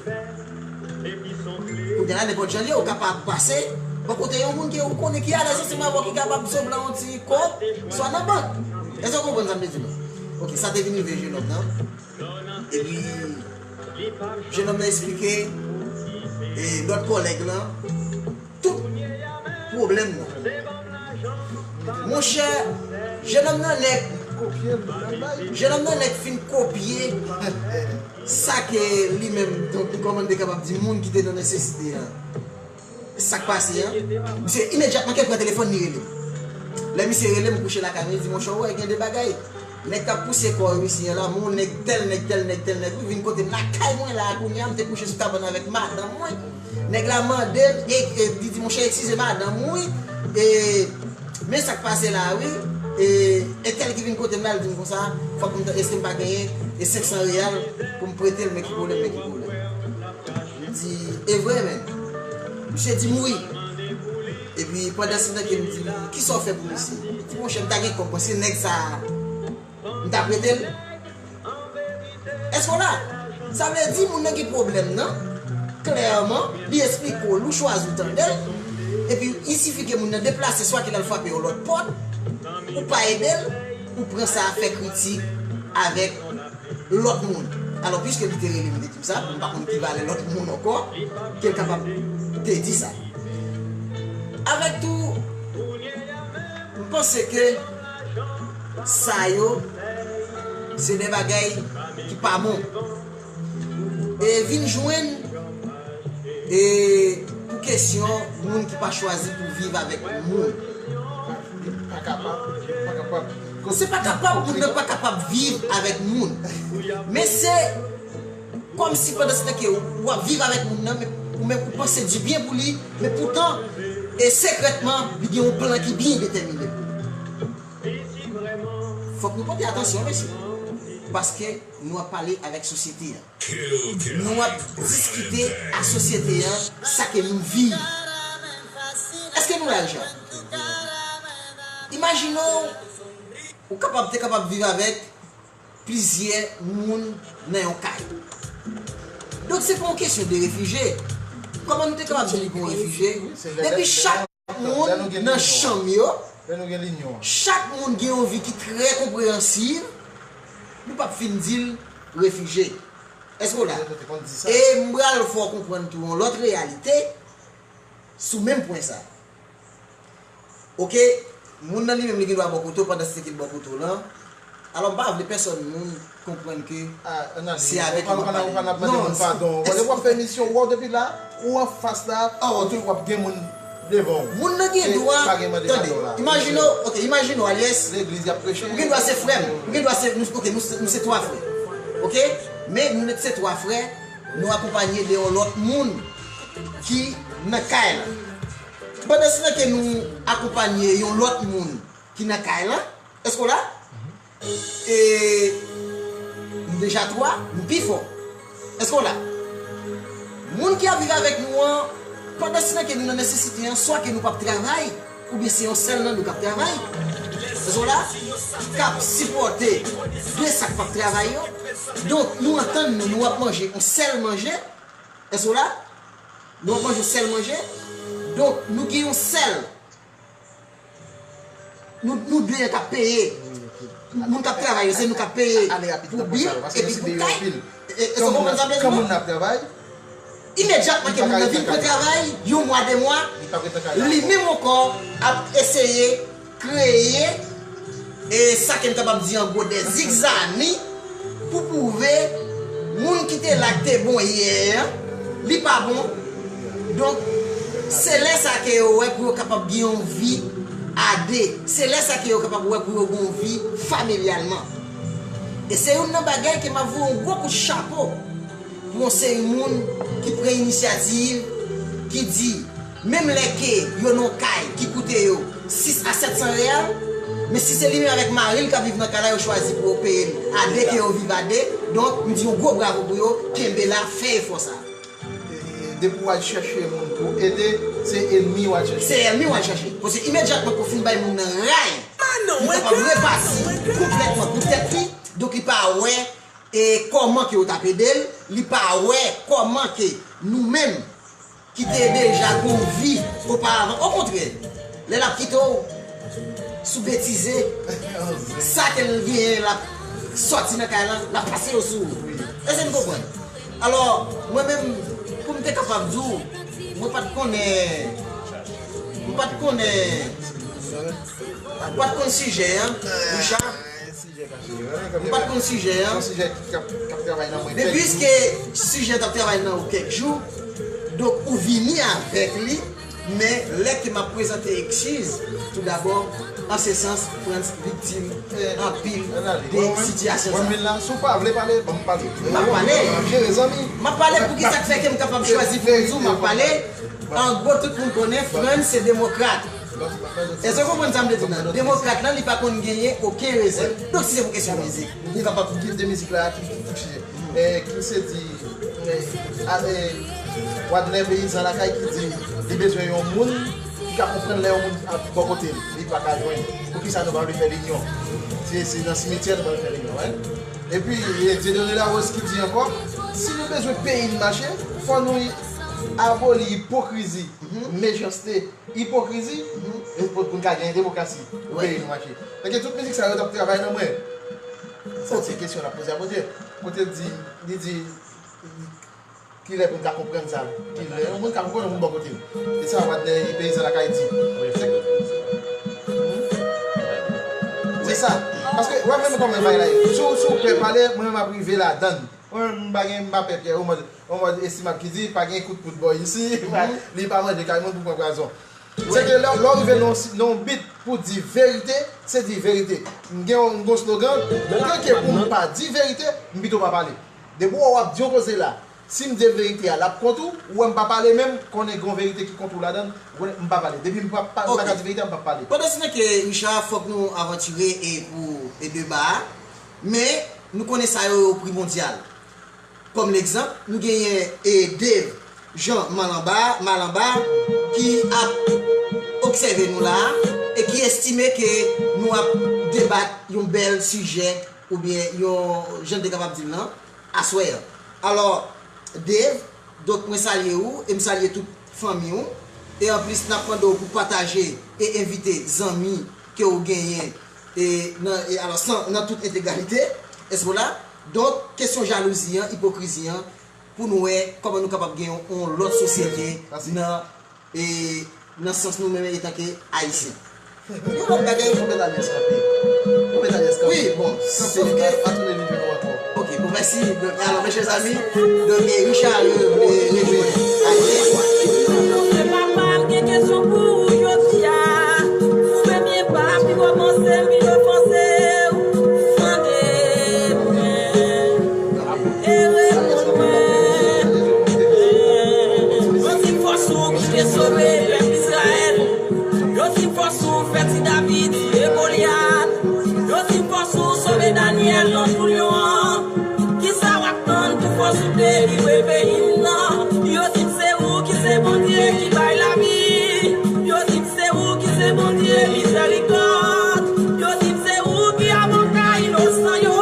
Kounye a la, nenpòt jan l ye, ou kapab pase bò kote yon moun ke ou konnen ki alèz ansanm avè w, ki kapab sot la yon ti kòb, swa nan bank. Èske w konprann sa m vle di w la? Ok, sa te vin rive jenòm nan. Epi, jenòm nan esplike, e, lòt kòlèg lan tout pwoblèm nan. Monchè, jenòm nan nèk, jenòm nan nèk fin kopye sa ke li menm, donk, kòman n te kapab di, moun ki te nan nesesite a. Sa k pase an? Misye imedyatman ke l pran telefòn, li rele m. Lè misye rele m, m kouche lakay mwen, li di, monchè, ou wè, gen de bagay. Nèg k ap pouse kò yo isi an la, men yon nèg tèl, nèg tèl, nèg tèl, nèg, wi, vin kote m lakay mwen la a kounye a, m te kouche sou kabann avèk madanm mwen. Nèg la mande m, e, e, li di, monchè, eskize madanm ou, wi, e, men sa k pase la a, wi, e, entèl ki vin kote m la, li di m konsa, fòk m, èske m pa genyen, e, senk san reyal pou m prete l, men ki pwoblèm, men ki pwoblèm. M di, e vre, men. Misye di m wi. Epi, pandan se tan ke m di, kisa w fè pou misye? Li di, monchè, m ta gen kòb mwen, se nèg sa a, m ta prete l. Èske w la? Sa vle di, moun nan gen pwoblèm nan, klèman, li esplike w, ou chwazi w tande l, epi, il sifi ke moun nan deplase, swa ke l al frape yon lòt pòt, ou pa ede l, ou pran sa fè kritik avèk lòt moun. Alò, piske li te rele m, li te di m sa, m pa konn ki valè lòt moun ankò, ke l kapab te di sa. Avèk tou, m panse ke sa yo, se de bagay ki pa bon. E vin jwenn, e pou kesyon moun ki pa chwazi pou viv avèk moun. Pa kapab, pa kapab. Se pa kapab, moun nan pa kapab viv avèk moun. Men se kòmsi pandan se tan ke w ap viv avèk moun nan, men ou menm ou panse di byen pou li, men poutan, e sekrètman, li gen yon plan ki byen detèmine pou li. Fòk nou pote atansyon, mesye. Paske nou ap pale avèk sosyete a. Nou ap diskite a sosyete a, sa ke nou viv. Èske nou la, Richard? Imajine w, ou kapab, te kapab viv avèk plizyè moun nan yon kay. Donk, se pa yon kesyon de refijye. Kòman nou te kapab di li pou yon refijye? Depi chak moun nan chanm yo, chak moun gen yon vi ki trè konpreyansiv, nou p ap fin di l refijye. Èske w la? E m pral fè w konprann tou yon lòt reyalite sou menm pwen sa. Ok, moun nan li menm li gen dwa bò kote w pandan se ke l bò kote w lan. Alò, m pa vle pèsòn moun konprann ke se avèk li w ap pale. Non, w ap fè emisyon, w depi la, ou anfas la, ou tou w ap gen moun devan w. Moun nan gen dwa, tande, imajine w, ok, imajine w, Aliès, ou gen dwa se frè m, ou gen dwa se, nou, ok, nou, nou se twa frè, ok, men nou se twa frè, nou akonpanye de yon lòt moun ki nan kay la. Pandan se tan ke nou akonpanye yon lòt moun ki nan kay lan, èske w la? E, nou deja twa, nou pi fò. Èske w la? Moun ki ap viv avèk nou an, pandan se tan ke nou nan nesesite an, swa ke nou p ap travay, oubyen se yon sèl nan nou k ap travay. Èske w la? K ap sipòte de sa k p ap travay yo. Donk, nou antann nou, nou ap manje yon sèl manje. Èske w la? Nou ap manje yon sèl manje. Donk, nou gen yon sèl. Nou, nou de k ap peye. Moun k ap travay yo, se nou k ap peye pou bil epi pou kay. Èske w konprann sa m vle di w? Imedyatman ke moun nan vin pran travay, yon mwa, de mwa, li menm ankò ap eseye kreye, e sa ke m kapab di an gwo de zigzani pou pwouve moun ki te la k te bon yè an, li pa bon. Donk, se lè sa ke yo wè pou yo kapab gen yon vi a de. Se lè sa ke yo kapab wè pou yo gen yon vi familyalman. E se youn nan bagay ke m ap voye yon gwo kout chapo pou yon seri moun ki pran inisyativ, ki di, menm lè ke yo nan yon kay ki koute yo sis a sèt san reyal, men si se li menm avèk mari l k ap viv nan kay la, yo chwazi pou yo peye l a de, ke yo viv a de. Donk, m di yon gwo bravo pou yo, kenbe la, fè efò sa. E, depi w al chèche moun pou ede, se ènmi w al chèche. Se ènmi w al chèche. Paske imedyatman ke w fin bay moun nan ray, li kapab repati konplètman pou tèt li. Donk, li pa wè e kòman ke yo t ap ede l, li pa wè kòman ke nou menm ki te deja gen yon vi oparavan. Okontrè, lè l ap kite w sou betize, sa ke l genyen l ap sòti nan kay lan, l ap pase yo sou ou. Èske n konprann? Alò, mwen menm, pou m te kapab di w, mwen pa t konnen, mwen pa t konnen, mwen pa t konn sijè an, Richard. Mwen pa t konn sijè an. Men piske sijè an t ap travay nan ou kèk jou, donk ou vini avèk li, men lè ke m ap prezante eskiz, toudabò, an se sans, Frantz viktim anpil de sitiyasyon sa. M ap pale. M ap pale. M ap pale. Poukisa k fè ke m kapab chwazi pou m di w m ap pale? An gwo, tout moun konnen Frantz se demokrat. Èske w konprann sa m vle di w la? Demokrat lan, li pa konn genyen okenn rezèv. Donk, si se pou kesyon mizik, ou kapab kite mizik la ki, ki, ki, eh, ki se di, eh, a, eh, Wadner Peyizan Lakay ki di li bezwen yon moun ki ka konprann lè yon moun ap bò kote l, li pa ka jwenn. Poukisa nou pa vle fè linyon? Se, se nan simityè nou pa vle fè linyon, wi. Epi, eh, Dieudonné Larose ki di ankò, si nou bezwen peyi n mache, fò nou aboli ipokrizi, mechanste, ipokrizi, e pou, pou n ka genyen demokrasi, pou peyi nou mache. Paske tout mizik sa yo t ap travay nan mwen. Sa se kesyon n ap poze a Bondye. Kote l di, li di, kilè pou n ka konprann sa? Kilè yon moun ka konprann yon moun bò kote l? E sa Wadner Peyizan Lakay di. Se sa. Paske, wè menm kòman bagay la ye. Si w, si w pè pale, mwen menm m ap rive ladann. Mwen menm m pa gen, m pa pè pyè. Yon mòd estimab ki di, pa gen kout poud bò isi, li pa manje kay moun pou pran pwazon. Se ke lè, lè w rive nan yon, nan yon bit pou di verite, se di verite. M gen yon, m gen yon slogan, ke, ke pou m pa di verite, m pito pa pale. Depi w wè w ap di yon koze la, si m di verite a, l ap kont ou, ou wè m pa pale menm, konnen gen yon verite ki kont ou ladann, ou konnen m pa pale. Depi m pa, pa, m pa ka di verite a, m p ap pale. Pandansetan ke Richard, fòk nou avantire e pou e deba a, men nou konnen sa yo yo primòdyal. Kòm legzanp, nou genyen e Dave Jean Malamba, Malamba, ki ap obsève nou la a e ki estime ke nou ap debat yon bèl sijè oubyen yon, jan n te kapab di l lan, aswè an. Alò, Dave, donk mwen salye ou e m salye tout fanmi w. E anplis, n ap mande w pou pataje e envite zanmi ke w genyen e nan, e alò, san, nan tout entegralite, èske w la? Donk, kesyon jalouzi an, ipokrizi an, pou nou wè kòman nou kapab gen yon, yon lòt sosyete nan, e, nan sans nou menm etanke Ayisyen. Yon lòt bagay. Wi, bon, sòf ke Ok, bon, mèsi. Donk, alò, mèsi, zami. Donk, e, Richard, e, e, rejwenn. Se papa m gen kesyon pou ou jodi a. Premye pa pi kòmanse, pi ofanse w. Tande mwen. E reponn mwen. Yo di fòs ou ki te sove pèp Izrayèl. Yo di fòs ou fè ti David tiye Golyat. Yo di fòs ou sove Danyèl nan tou lyon an. Kisa w ap tann pou fòs ou delivre peyi m nan? Yo di m se ou ki se Bondye ki bay lavi. Yo di m se ou ki se Bondye mizèrikòd. Yo di m se ou ki avoka inosan yo.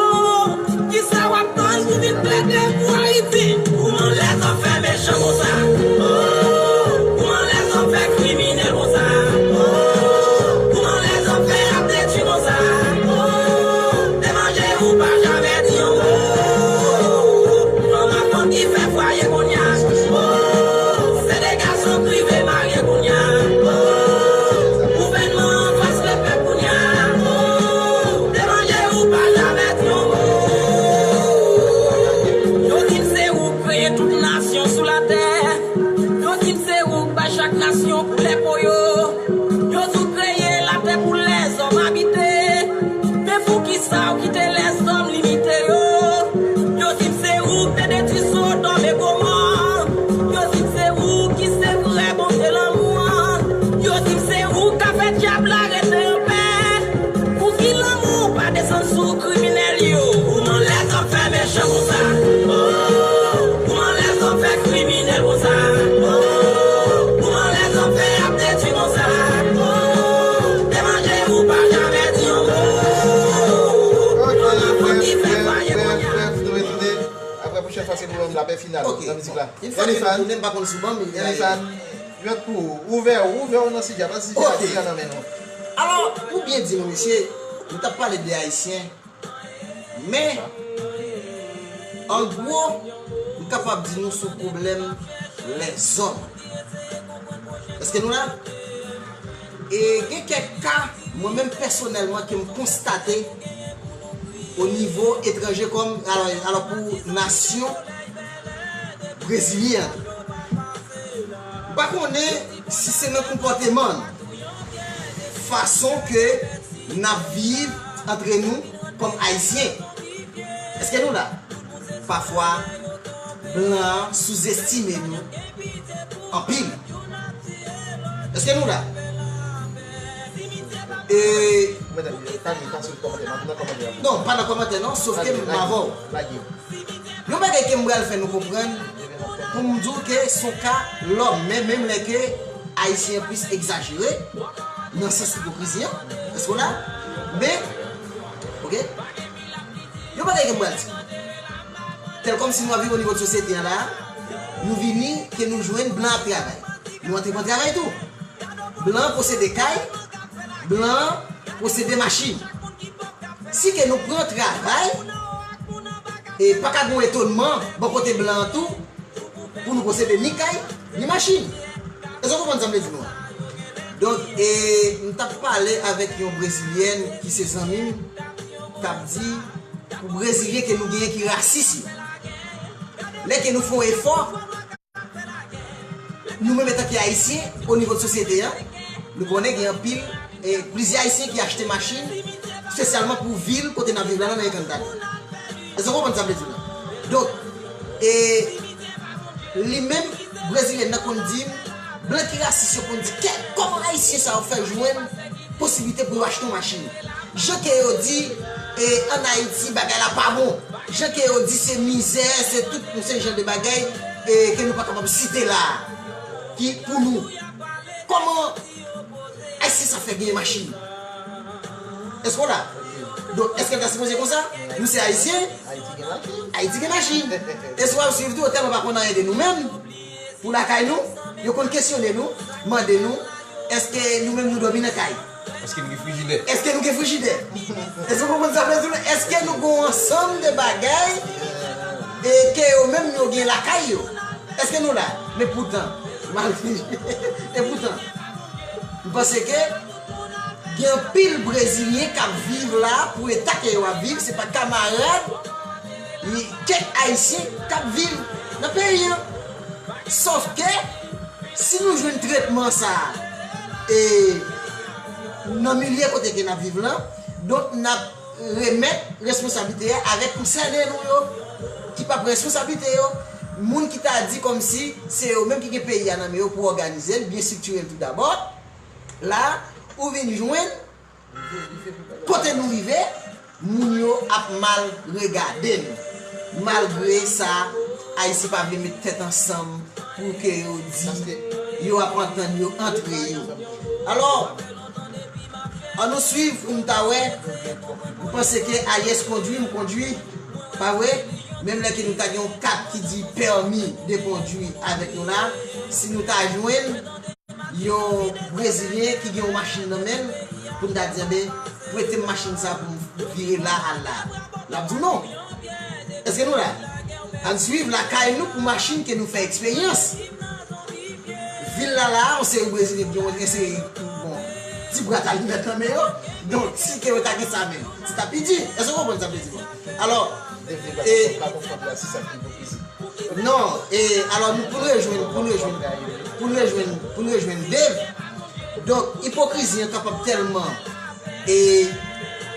Kisa w ap tann pou vin plede pou Ayiti? Kouman lèzòm fè mechan konsa? Oh, kouman lèzòm fè kriminèl konsa? Oh, kouman lèzòm fè ap detwi konsa? Oh, te manje ou pa jamè di yon mo. Fanm ak fanm ki fè fwaye konn E tout nasyon sou latè, yo di m se ou k bay chak nasyon koulè po yo. Yo di w kreye latè pou lèzòm abite. Men poukisa w kite lèzòm limite yo? Yo di m se ou k te detwi Sodòm e Gomò. Yo di m se ou ki se vrè Bondye lanmou an. Yo di m se ou k ka fè dyab la rete anpè. Pouki lanmou pa desann sou kriminèl yo? Kouman lèzòm fè mechan konsa? Oh, kouman lèzòm fè kriminèl konsa? Oh, kouman lèzòm fè ap detwi konsa? Oh, te manje ou pa janmen di yon mo. Yon lapò ki fè fwaye kounye a. Bref, nou retounen. Apre pwochèn fwa, se pou yon lapè final nan mizik la. Yon fwa ke nou tounen, m pa konn sou ban m, Elephant, jwèt pou ou. Ouvè, ouvè w nan sijè, pa sijè a ki nan men nou. Alò, pou byen di nou, mesye, nou t ap pale de Ayisyen, men, an gwo, m kapab di nou sou pwoblèm lèzòm. Èske nou la? E gen kèk ka, mwen menm pèsonèlman, ke m konstate o nivo etranje kòm, alò, alò pou nasyon brezilyen an. M pa konnen si se nan konpòteman n, fason ke n ap viv antre nou kòm Ayisyen. Èske nou la? Pafwa, blan an souzestime nou anpil. Èske nou la? E, non, pa nan kòmantè non, sof ke m avè w. Yon bagay ke m pral fè nou konprann, pou m di w ke se yon ka lòm, men menm lè ke Ayisyen plis egzajere nan sans ipokrizi an, èske w la? Men, oke? Yon bagay ke m pral di. Tèl kòm si nou ap viv o nivo de sosyete an la, nou vini ke nou jwenn blan ap travay. Nou antre pran travay tou. Blan posede kay, blan posede machin. Si ke nou pran travay, e pa ka gen yon etonman bò kote blan an tou, pou nou posede ni kay, ni machin. Èske w konprann sa m vle di nou an? Donk, e, m t ap pale avèk yon brezilyèn ki se zanmi m, k ap di, pou brezilyen ke nou genyen ki rasis yo. Lè ke nou fè yon efò, nou menm etanke Ayisyen, o nivo de sosyete an, nou konnen gen anpil, e, plizyè Ayisyen ki achte machin, espesyalman pou vil kote n ap viv la, nan Encantado. Èske w konprann sa m vle di w la? Donk, e, li menm, brezilyèn nan konn di m, blan ki rasis yo konn di, kè, kòman Ayisyen sa yo fè jwenn posiblite pou yo achte yon machin? Jan ke yo di, e, ann Ayiti, bagay la pa bon. Jan ke yo di se mizè, se tout se jan de bagay, e, ke nou pa kapab site la a, ki pou nou. Kòman Ayisyen sa fè genyen machin? Èske w la? Donk, èske l ta sipoze konsa? Nou se Ayisyen? Ayiti gen machin. Èske w ap swiv tou? Yo tèlman pa konn anyen de nou menm. Pou lakay nou, yo konn kesyone nou, mande nou, èske nou menm nou dòmi nan kay? Èske nou gen frijidè? Èske nou gen frijidè? Èske w konprann sa m vle di w la? Èske nou gen yon ansanm de bagay, e, ke yo menm yo gen lakay yo? Èske nou la? Men poutan, malgre, e poutan, m panse ke gen anpil brezilyen k ap viv la, pou eta ke yo ap viv, se pa kamarad, ni kèk Ayisyen k ap viv nan peyi an. Sòf ke, si nou jwenn tretman sa a, e, nan milye kote ke n ap viv lan, donk n ap remèt responsablite a avèk konsène nou yo, ki pa pran responsablite yo, moun ki ta di kòmsi se yo menm ki gen peyi a nan men yo pou òganize l, byen estriktiye l tou dabò. La, ou vin jwenn, kote nou rive, moun yo ap mal regade n. Malgre sa, Ayisyen pa vle met tèt ansanm pou ke yo di yo ap antann yo antre yo. Alò, ann nou swiv pou n ta wè. M panse ke alyès kondwi, m kondwi. Pa vre? Menm lè ke nou ta gen yon kat ki di pèmi de kondwi avèk nou la, si nou ta jwenn yon brezilyen ki gen yon machin nan men l, pou n ta di, enben, prete m machin sa pou m vire la, al la. L ap di w non. Èske nou la? Ann swiv lakay nou pou machin ke nou fè eksperyans. Vil la la, yon seri brezilyen ki gen yon seri, bon, ti bwat alimèt nan men yo. Donk, si ke yo ta gen sa menm, se ta pi di. Èske w konprann sa m vle di w? Alò, e, Non, e alò nou pou n rejwenn, pou n rejwenn, pou n rejwenn, pou n rejwenn Dave. Donk, ipokrizi an kapab tèlman, e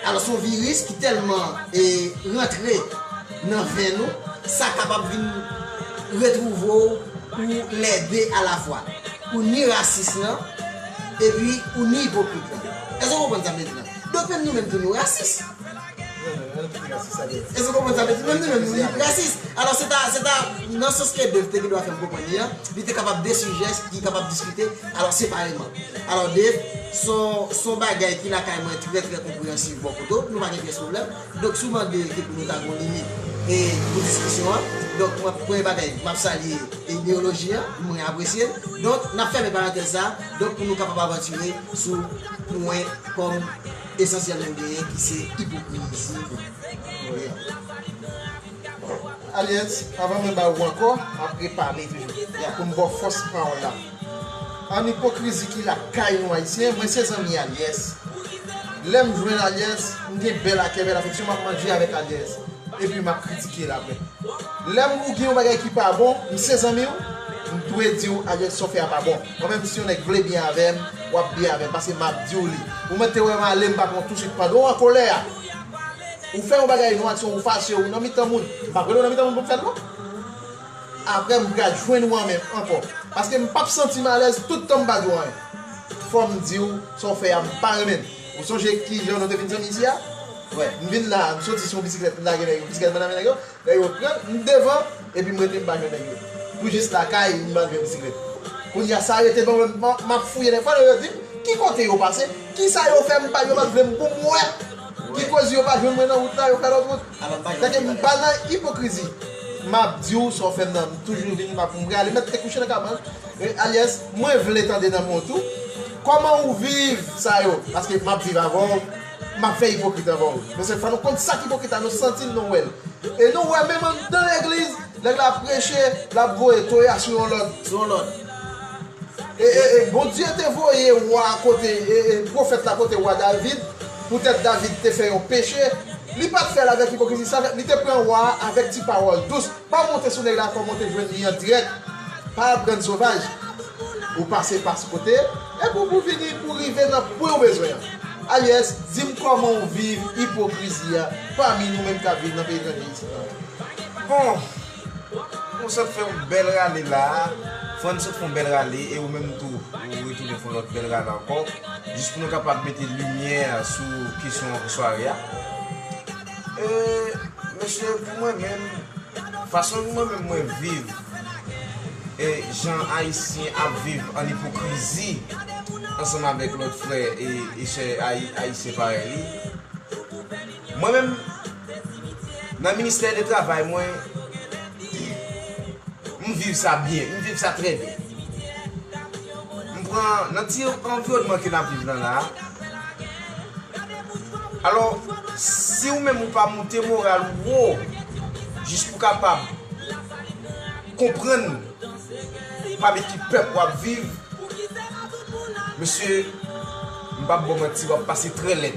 alò se yon viris ki tèlman, e rantre nan venn ou, sa kapab vin retwouve w ou lè de alafwa. Ou ni rasis lan, epi ou ni ipokrit lan. Èske w konprann sa m vle di la? Donk, menm nou menm tou nou rasis. Èske w konprann sa m vle di? Menm nou menm nou rasis. Alò, se ta, se ta, nan sans ke Dave te gen dwa fè m konprann li an, li te kapab de sijè ki kapab diskite, alò, separeman. Alò, Dave, se yon, se yon bagay ki lakay mwen trè, trè konpreyansif bò kote w. Nou pa gen pyès pwoblèm. Donk, si w mande ke pou nou ta gen yon limit e pou diskisyon an, donk, mwen, premye bagay, m ap salye ideyoloji an, mwen apresye l. Donk, n ap fèmen parantèz sa a, donk, pou nou kapab avantire sou pwen kòm esansyèl menm genyen ki se ipokrizi. Wi. Aliès, avan mwen ba ou ankò, m ap repale toujou. Pou m ba w fòs pawòl la. An ipokrizi ki lakay nou Ayisyen, mwen se zanmi Aliès. Lè m jwenn Aliès, m gen bèl akè, bèl afeksyon, m ap manje avèk Aliès. Epi m ap kritike l apre. Lè m ou gen yon bagay ki pa bon, m se zanmi w, m dwe di w, Aliès, sa w fè a pa bon. Mwen menm, si yon nèg vle byen avè m, w ap byen avè m, paske m ap di w li. Ou mèt te wè m ale, m pa pran w tousuit pandan w an kolè a. Ou fè yon bagay, yon aksyon, ou fache, ou nan mitan moun. M p ap rele w nan mitan moun pou m fè l, non. Apre, m pral jwenn ou an menm ankò. Paske m p ap santi m alèz tout tan m pa di w anyen. Fò m di w, sa w fè a, m pa renmen l. Ou sonje kijan nou te vin zanmi isi a? Wè, m vin la, m soti sou yon bisiklèt, m lage nèg yo, bisiklèt mwen nan men nèg yo, nèg yo pran, m devan, epi m rete m pa jwenn nèg yo. Pou jis lakay, m pa jwenn bisiklèt. Kounye a, sa rete ban mwen, m, m ap fouye dèfwa, yo di m, ki kote yo pase? Kisa yo fè m pa, yo pa t vle m pou m wè? Ki koz yo pa jwenn mwen nan wout la, yo fè lòt wout? Tande m pa nan ipokrizi. M ap di w sa w fè m nan, m toujou vin, m ap, m prale, m mèt te kouche nan kabann. E, Aliès, mwen vle tande nan men w tou. Kòman ou viv sa yo? Paske m ap viv avè w, m ap fè ipokrit avè w. Men se fò nou konn sa k ipokrit la, nou santi l, nou wè l. E nou wè menm anndan legliz, nèg la ap preche, l ap voye toya sou yon lòt. Sou yon lòt. E, e, e Bondye te voye wa a kote, e, e, pwofèt la kote wa David, poutèt David te fè yon peche. Li pa t fè l avèk ipokrizi, sa fè, li te pran wa a avèk ti pawòl dous. Pa monte sou nèg la, fò w monte jwenn li an dirèk. Pa al pran sovaj. Ou pase pas kote, epi w pou vini pou rive nan pwen w bezwen an. Aliès, di m kòman w viv ipokrizi a pami nou menm k ap viv nan peyi etranje isit la. Bon, nou sot fè yon bèl rale la. Frantz sot fè yon bèl rale, e ou menm tou, ou retounen fè yon lòt bèl rale ankò. Jis pou nou kapab mete limyè sou kesyon sware a. E, mesye, pou mwen menm, fason mwen menm mwen viv, e jan Ayisyen ap viv an ipokrizi ansanm avèk lòt frè e, e sè Ayi-, Ayisyen parèy li. Mwen menm, nan ministè de travay mwen, m viv sa byen, m viv sa trè byen. M pran nan ti anviwònman ke n ap viv lan la a. Alò, si ou menm ou pa moute moral ou wo, jis pou kapab konprann pami ki pèp w ap viv, mesye, m p ap ba w manti, w ap pase trè lèd.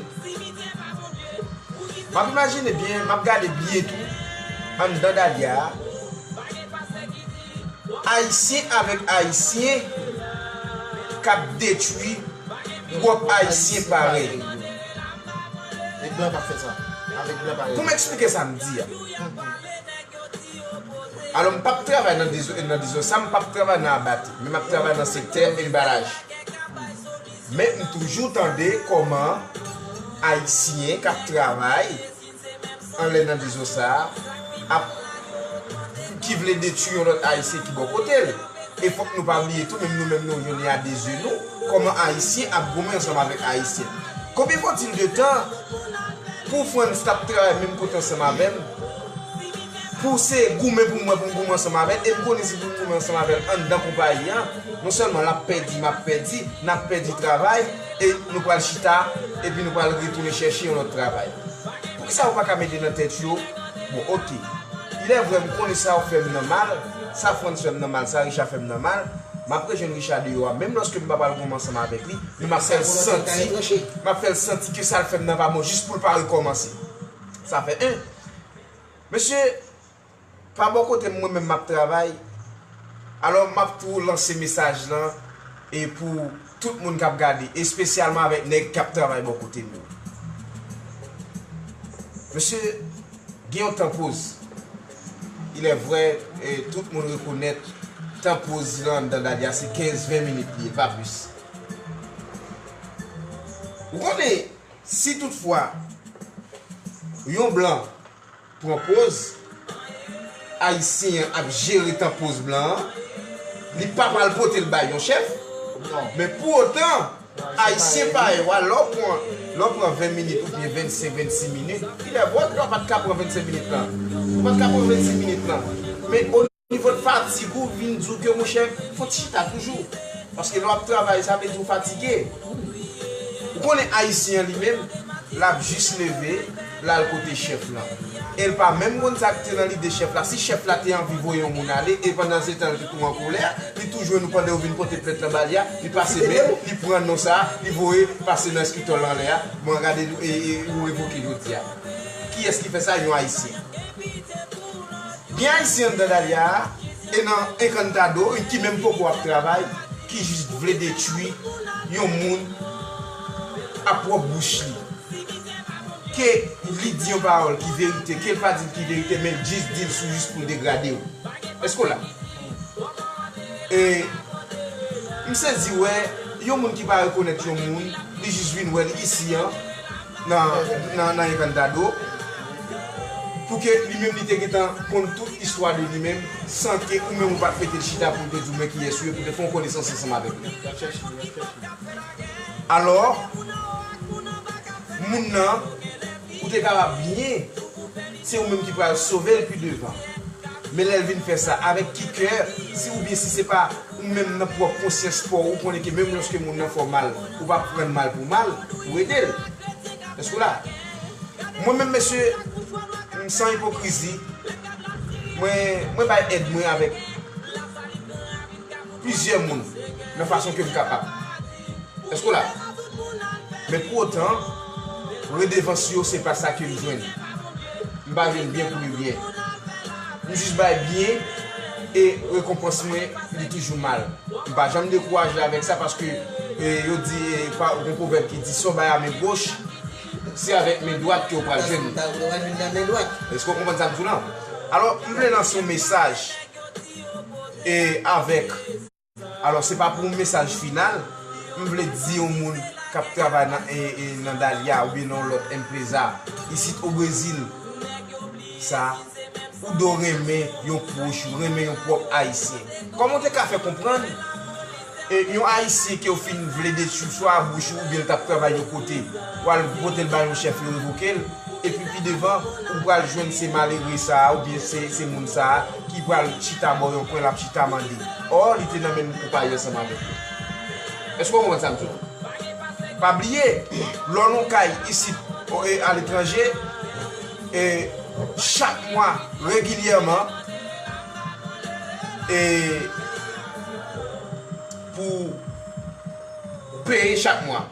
M ap imajine byen, m ap gade byen tou, anndan Dahlia a, Ayisyen avèk Ayisyen k ap detwi pwòp Ayisyen parèy yo. E blan p ap fè sa. Avèk blan parèy. Pou m eksplike sa m di a. Alò, m p ap travay nan dezo, nan dezo sa, m p ap travay nan abati, men m ap travay nan sektè enbalaj. Men m toujou tande kòman Ayisyen k ap travay anlè nan dezo sa a ap, ki vle detwi yon lòt Ayisyen ki bò kote l. E fòk nou pa bliye tou, menm nou menm nou, on est à deux yeux, nou, kòman Ayisyen ap goumen ansanm avèk Ayisyen. Combien faut-il de temps pou Frantz t ap travay menm kote ansanm avè m, pou se goumen pou mwen, pou m goumen ansanm avè l, e m konnen si pou m goumen ansanm avè l anndan konpayi an, non sèlman l ap pèdi, m ap pèdi, n ap pèdi travay, e nou pral chita, epi nou pral retounen chèche yon lòt travay. Poukisa yo pa ka mete nan tèt yo, bon, oke, il est vrai, m konnen sa yo fè m nan mal, sa Frantz fè m nan mal, sa Richard fè m nan mal, m ap rejwenn Richard deyò a, menm lòske m pa pral goumen ansanm avèk li, men m ap fè l santi, m ap fè l santi ke sa l fè m nan pa bon, jis pou l pa rekòmanse. Sa fè en. Mesye, pa bò kote m, mwen menm m ap travay. Alò, m ap tou lanse mesaj lan e pou tout moun k ap gade, espesyalman avèk nèg k ap travay bò kote m yo. Mesye, gen yon tan poz. Il est vrai, e, tout moun rekonèt tan poz lan anndan Dali a se kenz ven minit li ye, pa plis. Ou konnen, si toutfwa yon blan pran poz, Ayisyen an ap jere tan poz blan an, li pa pral pote l bay yon chèf. Men pou otan, Ayisyen parèy ou a, lè w pran, lè w pran ven minit oubyen vennsenk, vennsis minit, il est vrai ke w pa t ka pran vennsenk minit lan. Ou pa t ka pran vennsis minit lan. Men o nivo de fatig ou, vin di w ke, monchè, fò w chita toujou. Paske lè w ap travay, sa vle di w fatige. Ou konnen Ayisyen an li menm, l ap jis leve, l al kote chèf lan. E l pa menm konn sa k te nan lide chèf la. Si chèf la te anvi voye yon moun ale, e pandan se tan l te tou an kolè, li tou jwenn ou pandan yo vin pote plent lan ba li a, li pase men l, li pran non sa a, li voye pase nan eskritò l anlè a. Bon, gade, e, e, ou revoke jodi a. Kiyès ki fè sa? Yon Ayisyen. Gen Ayisyen anndan Dali a, e nan Encantado, ki menm poko ap travay, ki jis vle detwi yon moun ak pwòp bouch li. Ke li di yon pawòl ki verite, ke l pa di l ki verite, men l jis di l sou jis pou l degrade w. Èske w la? E m sezi wè yon moun ki pa rekonèt yon moun, li jis vin wè l isi an, nan, nan, nan Encantado, pou ke li menm li te gentan konn tout istwa de li menm, san ke ou menm ou pa t mete l chita pou l te di w men kiyès ou ye, pou l te fè yon konesans ansanm avèk li. Alò, moun nan, ou te kapab byen, se ou menm ki pral sove l pi devan. Men lè l vin fè sa, avèk ki kè, si oubyen si se pa ou menm nan pwòp konsyans pa w, ou konnen ke menm lòske moun nan fè w mal, ou p ap pran mal pou mal, ou ede l. Èske w la? Mwen menm, mesye, m san ipokrizi, mwen, mwen bay èd mwen avèk plizyè moun nan fason ke m kapab. Èske w la? Men pou otan, redevans yo, se pa sa ke m jwenn. M pa jwenn byen pou li byen. M jis bay byen e rekonpans mwen, li toujou mal. M pa janm dekouraje avèk sa paske, e, yo di, e, pa, gon pwovèb ki di, si w bay a men goch, se avèk men dwat ke w pral jwenn. Èske w konprann sa m di w lan? Alò, m vle lanse yon mesaj, e, avèk Alò, se pa pou yon mesaj final, m vle di yon moun k ap travay nan, e, e, nan Dali a oubyen nan yon lòt empreza, isit o Brezil, sa, ou dwe renmen yon pwòch ou, renmen yon pwòp Ayisyen. Kòman w te ka fè konprann, e, yon Ayisyen ke w fin vle detwi swa a bouch ou oubyen l t ap travay yon kote, w al pote l bay yon chèf, yo revoke l, epi pi devan, ou pral jwenn se malere sa a oubyen se, se moun sa a ki pral chita bò yon kwen, l ap chita mande. Ò, li te nan menm konpayi ansanm avèk yo. Èske w konprann sa m di w? Pa bliye, lè w nan yon kay isit, o, e, aletranje, e, chak mwa, regilyèman, e, pou peye chak mwa.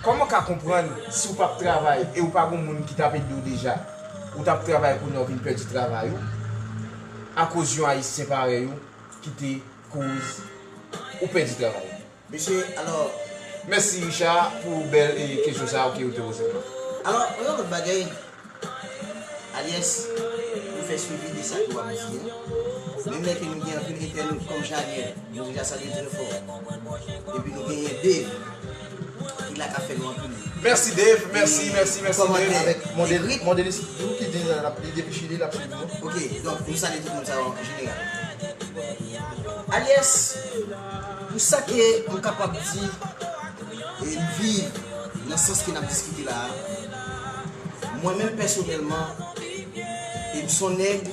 Kòman w ka konprann si w p ap travay e w pa gon moun ki t ap ede w deja, ou t ap travay kounye a w vin pèdi travay ou akoz yon Ayisyen parèy ou ki te koz ou pèdi travay ou? Mesye, alò, mèsi Richard pou bèl, e, kesyon sa a ke ou te poze m lan. Alò, yon lòt bagay, Alyès, nou fè swivi de sa ke w ap di a. Menm lè ke nou gen anpil entènot kòm Jadiel, nou deja salye l trè fò. Epi nou genyen Dave, ki la k ap fè nou anpil. Mèsi Dave, mèsi, mèsi, mèsi Dave. Avèk Mondelis, Mondelis tou ki di l ap, li depi Chili, l ap swiv nou. Ok, donk nou salye tout moun sa yo an jeneral. Alyès, pou sa ke m kapab di, e m viv nan sans ke n ap diskite la a, mwen menm pèsonèlman, e m s on nèg,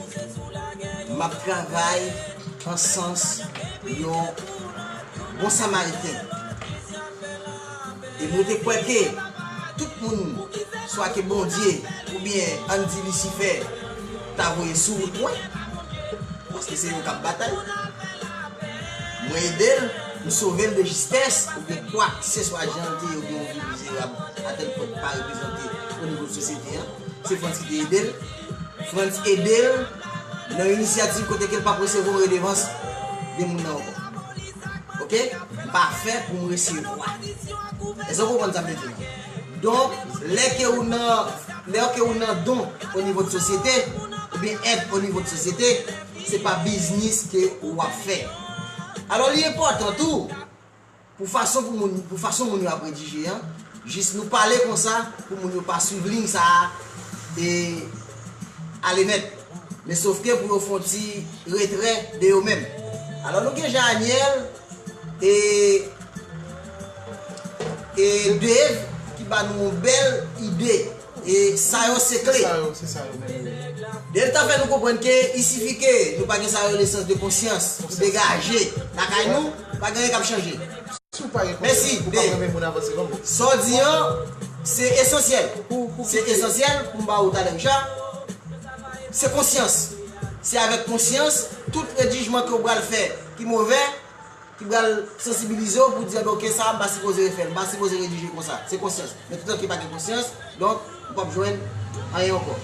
m ap travay an sans yon bon samariten. E mwen te kwè ke tout moun, swa ke Bondye oubyen ann di Lisifè, ta voye sou wout mwen, paske se yo k ap batay. Mwen ede l, m sove l de jistès, oubyen kwakseswa jan l te ye, oubyen yon vi mizerab, atèl pwen pa reprezante o nivo de sosyete an. Se Frantz ki te ede l. Frantz ede l, nan inisyativ kote ke l p ap resevwa yon redevans de moun nan ankò. Oke? M pa fè pou m resevwa. Èske w konprann sa m vle di la? Donk, lè ke ou nan, lè ke ou nan don o nivo de sosyete, oubyen èd o nivo de sosyete, se pa biznis ke w ap fè. Alò, li enpòtan tou, pou fason pou moun, pou fason moun yo ap redije an, jis nou pale konsa pou moun yo pa swiv liy sa a e ale nèt. Men sofke pou yo fè yon ti retrè de yo menm. Alò, nou gen Jan Aniel e, e Dave ki ba nou yon bèl ide. E sa yo se kle. Se sa yo, se sa yo menm. Dave ta fè nou konprann ke i sifi ke nou pa gen sa yo rele sans de konsyans, nou degaje lakay nou, pa gen anyen k ap chanje. Si w pa gen konsyans, ou p ap renmen moun avanse non. Sa w di an, se esansyèl. Se esansyèl pou m ba ou talè, Richard. Se konsyans. Se avèk konsyans, tout redijman ke w pral fè ki movè, ki pral sansibilize w pou di, "Enben, oke, sa a, m pa sipoze fè l, m pa sipoze redije konsa." Se konsyans. Men toutan ke pa gen konsyans, donk, ou p ap jwenn anyen ankò.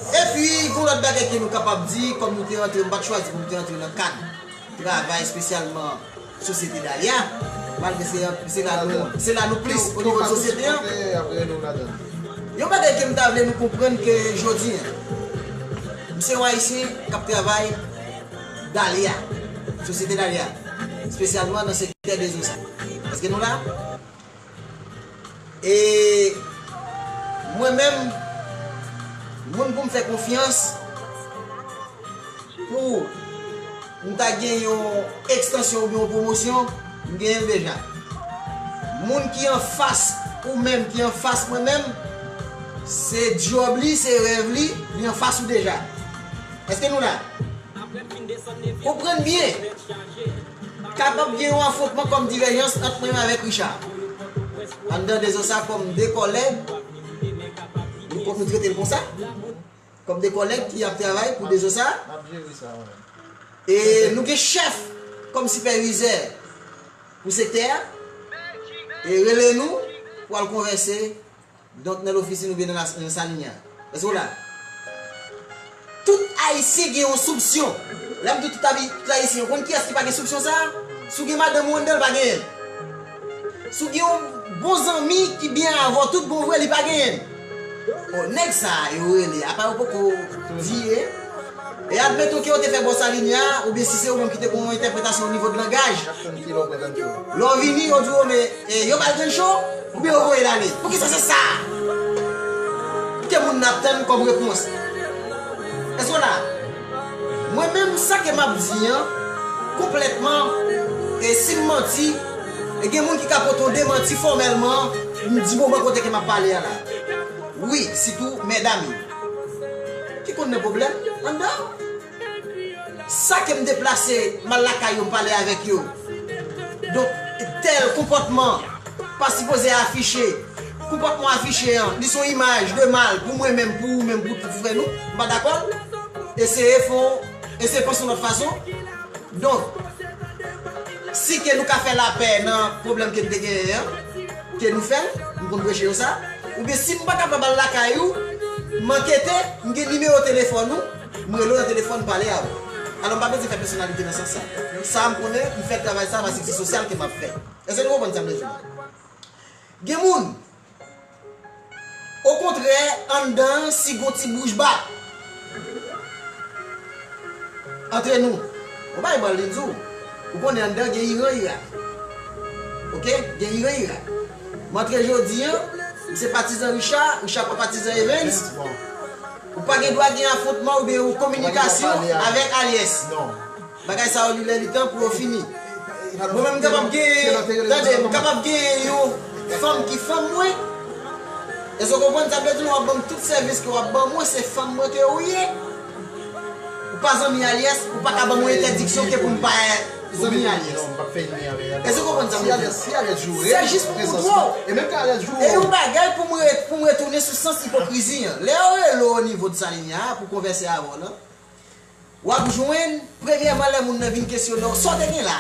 Epi, gon lòt bagay ke nou kapab di, kòm nou te rantre, m pa t chwazi pou m te rantre nan kad travay espesyalman Sosyete Dali a, malgre se, se la nou, se la nou plis o nivo de sosyete an. Yon bagay ke m ta vle nou konprann ke jodi an, m se yon Ayisyen k ap travay Dali a, Sosyete Dali a, espesyalman nan sektè Dezosa. Èske nou la? E mwen menm, moun pou m fè konfyans pou m ta gen yon ekstansyon oubyen yon pwomosyon, m genyen l deja. Moun ki anfas ou menm, ki anfas mwen menm, se djòb li, se rèv li, li anfas ou deja. Èske nou la? Konprann byen. Kapab gen yon afwontman kòm divèjans ant mwen menm avèk Richard. Anndan Dezosa kòm de kòlèg, nou, nou trete l konsa. Kòm de kòlèg ki ap travay pou Dezosa. E nou gen chèf kòm sipèvizè pou sektè a. E rele nou pou al konvèse. Donk, nan lofis li oubyen nan la, nan Salinya. Èske w la? Tout Ayisyen gen yon soupsyon. Lè m di tout abi-, tout Ayisyen, ou konn kiyès ki pa gen soupsyon sa a? Si w gen madanm ou anndan l, pa genyen l. Si w gen yon bon zanmi ki byen avè w, tout bon vre, li pa genyen l. O, nèg sa a, yo rele, apa yo poko di, e? E admeton ke yo te fè bò Salinya, oubyen si se ou menm ki te gen yon entèpretasyon o nivo de langaj, lè w vini, yo di w, men, e, yo ba l grenn cho, oubyen yo voye l ale. Poukisa se sa ke moun nan ap tann kòm repons? Èske w la? Mwen menm, sa ke m ap di an, konplètman, e si m manti, e gen moun ki ka pote yon demanti fòmèlman, m di moman kote ke m ap pale a la. Wi, sitou medam yo. Ki konn nan pwoblèm anndan. Sa ke m deplase, m al lakay yo, m pale avèk yo. Donk, tèl konpòtman pa sipoze afiche. Konpòtman afiche an, li se yon imaj de mal pou mwen menm, pou ou menm, pou tout frè nou. M pa dakò. Eseye fè yon, eseye panse yon lòt fason. Donk, si ke nou ka fè lapè nan pwoblèm ke n te genyen an, ke nou fè l, m konn preche yo sa, oubyen si m pa kapab al lakay ou, m ankete, m gen nimewo telefòn ou, m rele w nan telefòn, m pale avè w. Alò, m pa bezwen fè pèsonalite nan sans sa. Sa a m konnen, m fè travay sa a paske se sosyal ke m ap fè. Èske nou konprann sa m vle di la? Gen moun, okontrè, anndan an, si gon ti bouch bat antre nou, ou pa gen pral di w, ou konnen anndan gen Iran Irak. Oke? Gen Iran Irak. M antre jodi an, m se patizan Richard, Richard pa patizan Evens. Ou pa gen dwa gen afwontman oubyen yon kominikasyon avèk Aliès. Bagay sa yo, li lè li tan pou yo fini. Mwen menm, m kapab genyen, tande, m kapab genyen yon fanm ki fanm mwen. Èske w konprann sa m vle di? W ap ban m tout sèvis ke w ap ban mwen, se fanm mwen ke ou ye. Ou pa zanmi Aliès, ou pa ka ban mwen entèdiksyon ke pou m pa zanmi Aliès. Èske w konprann sa m vle di? Se jis pou m montre w. E yon bagay pou m re-, pou m retounen sou sans ipokrizi an. Lè yo rele w o nivo de Salinya a pou konvèse avè w lan, w ap jwenn, premyèman, lè moun nan vin kesyone w, sa w te gen la?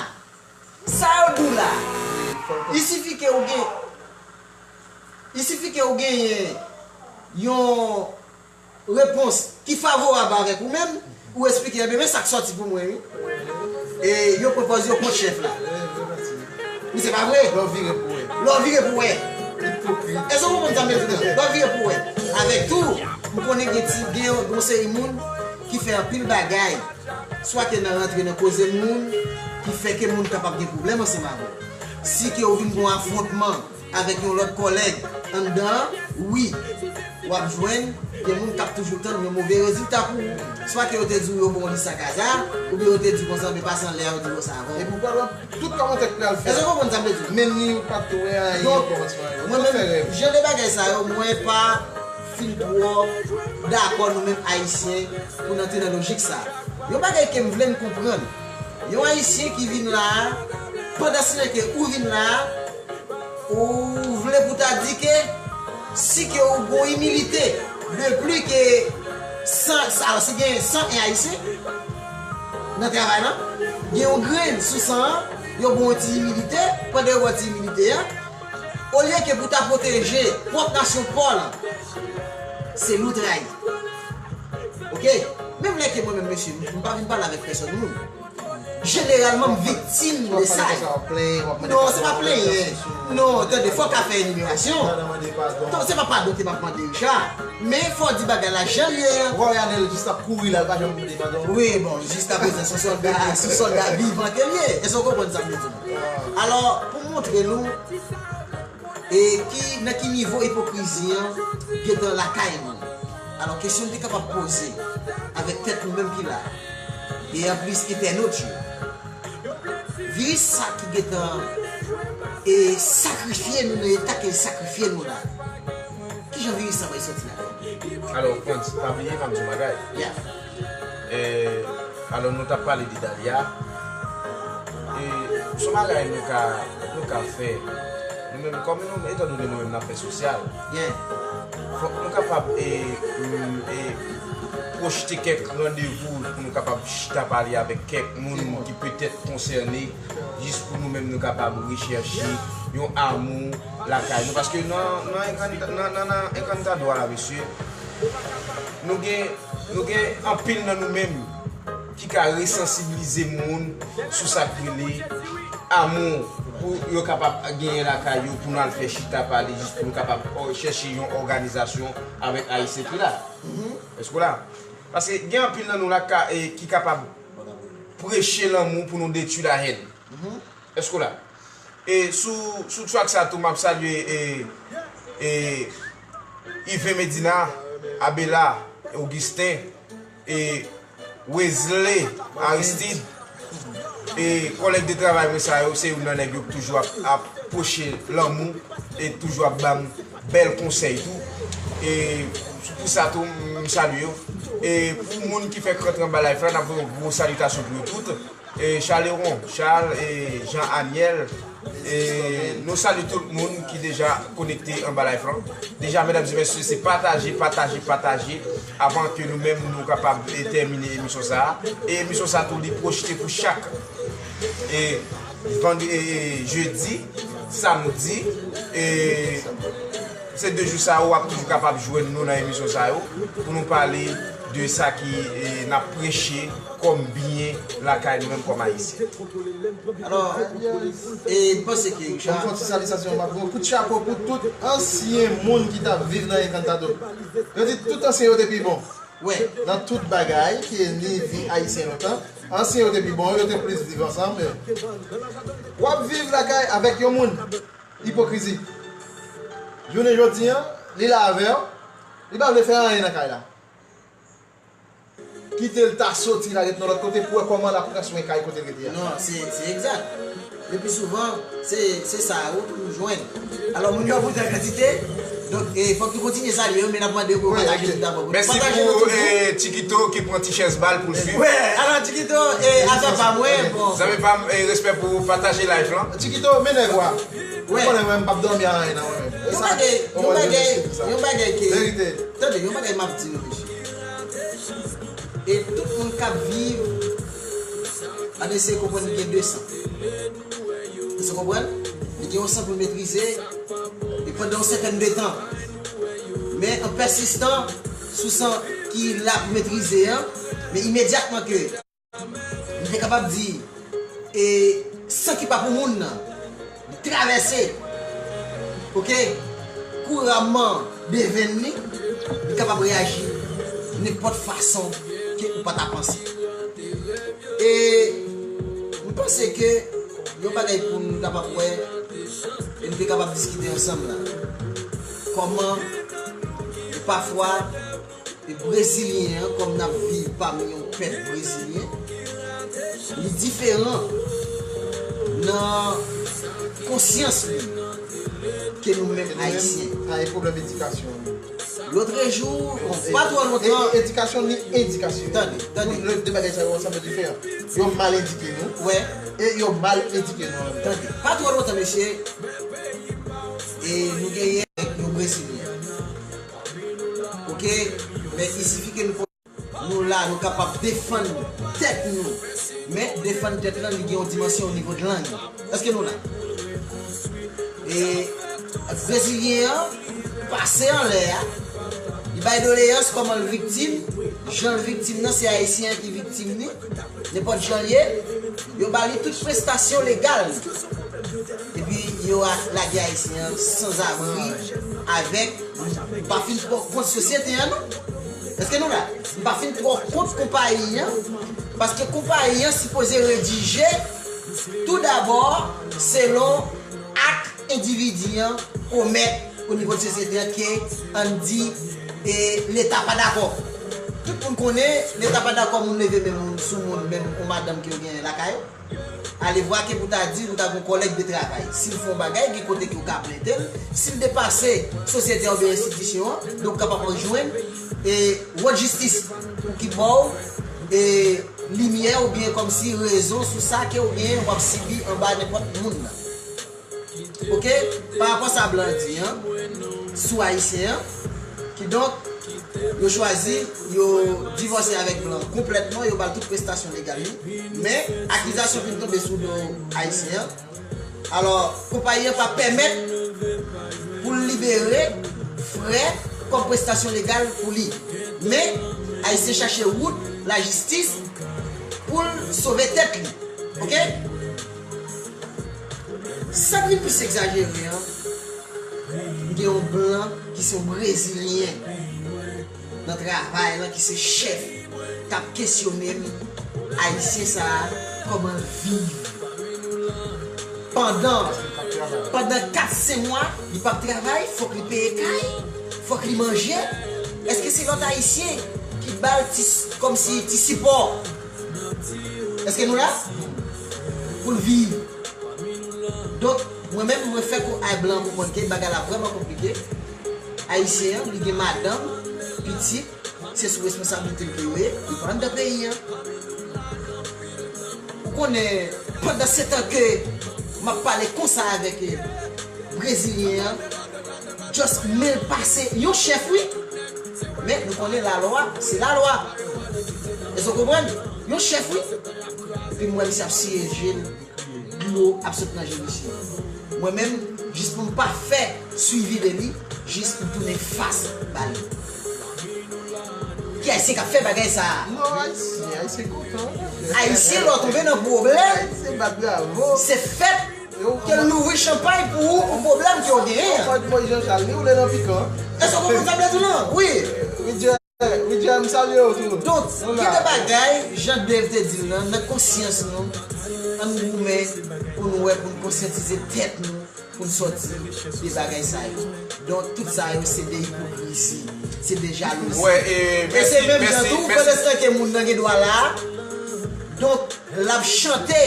Sa yo di w la? I sifi ke w gen, i sifi ke w genyen yon repons ki favorab avèk ou menm, Ou esplike, ebyen, men sa k sòti pou mwen, wi. E yo pran pòz yo kont chèf la. Men se pa vre. Lè w vire pou wè. Lè w vire pou wè. Ipokrit. Èske w konprann sa m vle di la? Lè w vire pou wè. Avèk tou, m konnen gen ti, gen yon, yon seri moun ki fè anpil bagay. Swa ke nan rantre nan koze moun, ki fè ke moun kapab gen pwoblèm ansanm avè w. Si ke w vin gen yon afwontman, avèk yon lòt kòlèg anndan an, wi, w ap jwenn gen moun k ap toujou tann yon move rezilta pou ou. Swa ke yo te di w yo ba w lis sa kaza, oubyen yo te di w konsa, men pase anlè a, yo di w sa avè w. Epi w pral wè tout kòmantè k pral fèt. Èske w konprann sa m vle di? Menm ni ou pa t wè anyen nan kòmansman yo. Mwen menm, jan de bagay sa yo, mwen pa fin twò dakò nou menm Ayisyen pou n antre nan lojik sa. Yon bagay ke m vle n konprann, yon Ayisyen ki vin la a, pandan se tan ke ou vin la a, ou vle pou ta di ke si ke ou gon imilite de pli ke san, alò si gen san en Ayisyen nan travay lan, gen yon grenn sou san an, yo ba w yon ti imilite, pandan yo ba w ti imilite a, olye ke pou ta pwoteje pwòp nasyon pa w lan, se nou trayi. Oke? Menm lè ke mwen menm, mesye, m pa vin pale avèk pèsòn moun. Jeneralman, m viktim de sa. Non, se pa plenyen. Non, tande, fò w ka fè enimerasyon. Non, se pa padon ke m ap mande, Richard. Men fò w di bagay la jan l ye an. Ou wè Anèl jis ap kouri la, l pa janm mande padon. Wi, bon, jiskaprezan, se yon sòlda, se yon sòlda vivan ke l ye. Èske w konprann sa m vle di w? Alò, pou m montre nou, e ki, nan ki nivo ipokrizi an gentan lakay nou. Alò, kesyon n te kapab poze avèk tèt nou menm ki la, e anplis entènot yo, viris sa ki gentan e sakrifye nou nan eta ke l sakrifye nou la, kijan viris sa pral sòti ladan l? Alò, Frantz, pa bliye, m ap di yon bagay. Yeah. E, alò, nou t ap pale de Dahlia. E, se yon bagay nou ka, nou ka fè. Nou menm, kòm nou, etandone nou menm n ap fè sosyal, yeah, fòk nou kapab, e, mm, e, pwojte kèk randevou pou nou kapab chita pale avèk kèk moun ki petèt konsène, jis pou nou menm nou kapab rechèche yon amou lakay nou. Paske nan, nan Encanta-, nan, nan, nan Encantador la, mesye, nou gen, nou gen anpil nan nou menm ki ka resansibilize moun sou sa k rele amou pou yo kapab genyen lakay yo, pou nou al fè chita pale, jis pou nou kapab, ò, chèche yon òganizasyon avèk Ayisyen ki la. Èske w la? Paske gen anpil nan nou la ka, e, ki kapab preche lanmou pou nou detwi lahèn. Èske w la? E sou, sou track sa tou, m ap salye, e, e, Yven Medina, Abela, Augustin, e, Wesley, Aristide, e, kòlèg de travay mwen sa yo, se youn nan nèg yo ki toujou ap, ap preche lanmou e toujou ap ban m bèl konsèy tou. E pou sa tou, m salye yo. E pou moun ki fèk rantre anba live la, n ap voye yon gwo salitasyon pou yo tout. E Charleron, Charles, e Jean Aniel, e nou salye tout moun ki deja konekte anba live lan. Deja, medam e mesye, se pataje, pataje, pataje, avan ke nou menm nou kapab, e, tèmine emisyon sa a. E emisyon sa a tou, li pwojte pou chak, e, vand-, e, e, jedi, samdi, e, se de jou sa yo w ap toujou kapab jwenn nou nan emisyon sa yo, pou nou pale de sa ki, e, n ap preche kòm byen lakay nou menm kòm Ayisyen. Alò, e, m panse ke Richard, yon ti salitasyon, m ap yon kout chapo pou tout ansyen moun ki t ap viv nan Encantado. Yo di tout ansyen yo te pi bon. Wè. Nan tout bagay, ki ni vi ayisyen lontan, ansyen yo te pi bon, yo te plis viv ansanm. W ap viv lakay avèk yon moun. Ipokrizi. Jounen jodi an, li la avè w, li pa vle fè anyen nan kay la. Kite l ta soti la ret nan lòt kote pou wè kòman l ap pran swen kay kote l rete a. Non, se, se egzak. Le pli souvan, se, se sa ou toujou jwenn. Alò, moun yo ap monte an kantite, donk, e, fòk nou kontinye salye yo, men n ap mande yo pou yo pataje nou dabò. Mèsi pou, e, Chiquito ki pran ti chèz bal pou l swiv. Wè, alò, Chiquito, e, afè pa mwen, bon. Zanmi pa m, e, respè pou ou, pataje live lan. Chiquito, men nèg ou a. Wè. Ou konnen mwen, m p ap dòmi a anyen nan mwen menm. Yon bagay, yon bagay, yon bagay ke, tande, yon bagay m ap di nou, mesye. E tout moun k ap viv, ann eseye konprann gen de san. Èske w konprann? Li gen yon san pou l metrize, e pandan yon sètèn de tan. Men an pèsistan sou san ki la pou metrize an, Imedyatman ke li te kapab di, e, san ki pa pou moun nan, li travèse, oke, kouramman devenn li, li kapab reyaji nenpòt fason ke ou pa ta panse. E m panse ke yon bagay pou nou kapab wè, e nou te kapab diskite ansanm la. Kòman, e pafwa, e Brezilyen an, kòm n ap viv pami yon pèp brezilyen, li diferan nan konsyans li ke nou menm Ayisyen. A e pwoblèm edikasyon. Lotrejou, bon, pa twò lontan. E, edikasyon ni endikasyon. Tande, tande. Nou, de bagay sa yo ansanm diferan. Yo mal edike nou. Wè. E yo mal edike nou an menm tan. Tande. Pa twò lontan, mesye. E nou genyen yon Brezilyen. Oke? Men il sifi ke nou, nou la, nou kapab defann tèt nou. Men defann tèt lan, li gen yon dimansyon o nivo de lang. Èske nou la? E Brezilyen an pase anlè a, li bay doleyans kòman l viktim, jan l viktim nan se Ayisyen an ki viktim li, nenpòt jan l ye, yo ba li tout prestasyon legal. Epi yo a- lage Ayisyen an sanzabri avèk, m pa fin twò kont sosyete an non. Èske nou la? M pa fin twò kont konpayi an, paske konpayi an sipoze redije tou dabò selon ak endividi an komèt o nivo de sosyete an ke, ann di, e, Leta pa dakò. Tout moun konnen Leta pa dakò moun leve men moun sou moun, menm yon madanm ke yo genyen lakay yo. Alevwa ke pou ta di, ou ta gen yon kòlèg de travay. Si l fè yon bagay, gen kote ke ou ka plente l. Si l depase sosyete a oubyen enstitisyon an, donk ou kapab jwenn, e, wòt jistis pou ki bò w, e, limyè oubyen kòmsi rezon sou sa ke w genyen w ap sibi anba nenpòt moun nan. Oke? Pa rapò sa blan an di an sou Ayisyen an, kidonk, yo chwazi, yo divòse avèk blan an konplètman, yo ba l tout prestasyon legal li, men akizasyon vin tonbe sou do Ayisyen an. Alò, konpayi an pa pèmèt pou l libere frè kòm prestasyon legal pou li. Men, Ayisyen chache wout lajistis pou l sove tèt li. Oke? Sa k vin plis egzajere an, gen yon blan ki se yon Brezilyen nan travay lan, ki se chèf, k ap kesyone m, Ayisyen sa a, kòman l viv. Pandan, pandan kat, senk mwa, li p ap travay, fòk li peye kay, fòk li manje. Èske se lòt Ayisyen ki ba l ti, kòmsi ti sipò? Èske nou la? Pou l viv. Donk, mwen menm, mwen fè kou ay blan an konprann ke bagay la vrèman konplike. Ayisyen an, li gen madanm, pitit, se sou responsablite l ke yo ye, li pa anndan peyi an. Ou konnen, pandan se tan ke m ap pale konsa avèk, eh, Brezilyen an, just men l pase, yon chèf wi. Men nou konnen lalwa, se lalwa. Èske w konprann? Yon chèf wi. Epi m wè misye ap siye je l, dlo ap sot nan je misye. Mwen menm, jis pou m pa fè swivi de li, jis m tounen fas ba li. Ki Ayisyen k ap fè bagay sa a? Non, Ayisyen, Ayisyen kontan. Ayisyen, lè w tonbe nan pwoblèm, Ayisyen bat bravo. Se fèt ke l louvri chanpay pou ou pou pwoblèm ke w genyen an. Mwen, mwen Jean Charles, li woule nan pikan. Èske w konprann sa m vle di w lan? Wi. Widjè, Widjè, m salye w tou. Donk, gen de bagay, jan Dave te di l lan, nan konsyans nou, ann goumen pou nou wè, pou n konsyantize tèt nou, pou n sòti de bagay sa yo. Donk, tout sa yo, se de ipokrizi, se de jalouzi. Wè, e, E se mèsi, menm jan mèsi, tou, mèsi. Pandanstan ke moun nan gen dwa la, donk, l ap chante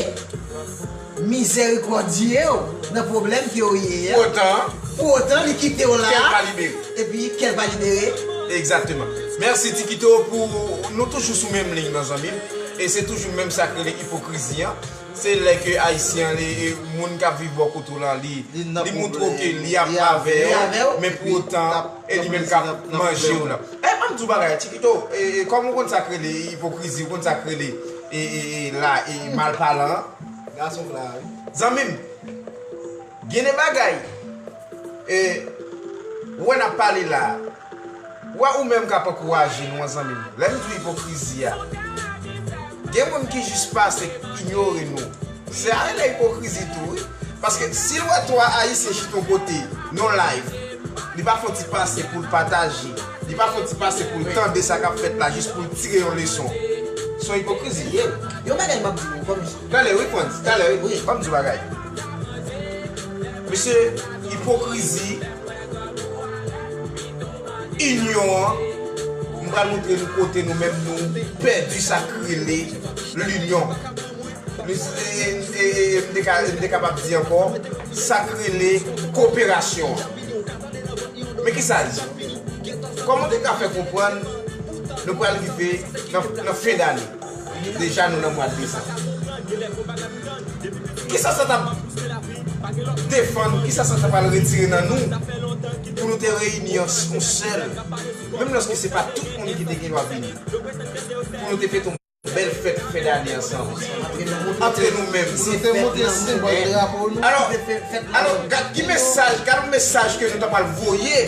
mizèrikòdye yo nan pwoblèm ke yo ye a. Pou otan, Pou otan, li kite yo la. Kè l pa libere. Epi, kè l pa libere. Egzakteman. Mèsi, Tikito, pou nou toujou sou menm liy nan, zanmi m. E se toujou menm sa k rele ipokrizi an. Se lè ke Ayisyen an, li, e, moun k ap viv bò kote w lan, li, Li nan li montre w ke pwoblèm, li ap li avè avè w, w, men epi pou otan, l ap e li menm k nan, ap nan manje w pwoblèm. Lan. E ban m di w bagay, Tikito, e, e, kòm ou konn sa k rele ipokrizi, ou konn sa k rele, e, e, e, la, e, malpalan an. Gason fla, wi. Zanmi m, gen de bagay, e, wè n ap pale la, wè ou menm k ap ankouraje nou an, zanmi m. Lè m di w ipokrizi a, Gen moun ki jis pase inyore nou. Se a rele ipokrizi tou, wi. Paske si l wè twa Ayisyen chita yon kote, nan live, li pa fè yon ti pase pou l pataje, li pa fè yon ti pase pou l tande sa k ap fèt la, jis pou l tire yon leson. Se yon ipokrizi li ye. Yon bagay m ap di nou, kòm... Talè, wi, Frantz, talè, wi. Wi. Ban m di yon bagay. Mesye, ipokrizi, inyon an, m pral montre nou kote nou menm nou pèdi sa k rele linyon. M, e, e, e, m te ka, m te kapab di ankò, sa k rele koperasyon an. Men ki sa l di? Kòman w te ka fè konprann nou pral rive nan, nan fen dane? Deja nou nan mwa desanm. Kisa sa t ap defann, kisa sa t ap al retire nan nou pou nou te reyini an s-, yon sèl, menm lòske se pa tout moun ki te gen dwa vini, pou nou te fete yon bèl fèt fen dane ansanm antre nou menm. Pou nou te montre yon senbòl drapo nou. Alò, alò, gad ki mesaj, gad yon mesaj ke nou ta pral voye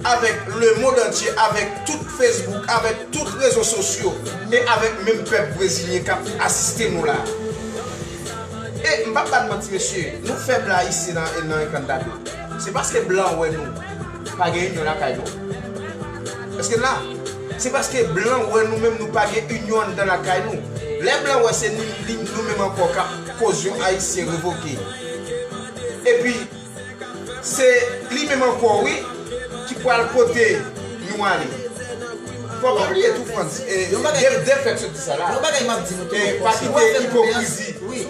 avèk lemonn antye, avèk tout Facebook, avèk tout rezo sosyo, e avèk menm pèp brezilyen k ap asiste nou la. E m p ap bat manti, mesye, nou fèb la isi nan, nan Encantado. Se paske blan wè nou pa gen inyon lakay nou. Èske n la? Se paske blan wè nou menm nou pa gen inyon anndan lakay nou. Lè blan wè se ni, ni nou menm ankò k ap koz yon Ayisyen revoke. Epi, se li menm ankò, wi, ki pral pote nou ale. Fò pa bliye tou, Frantz, e, de, defèt soti sa la. Yon bagay m ap di nou tou, e, pa kite ipokrizi, wi,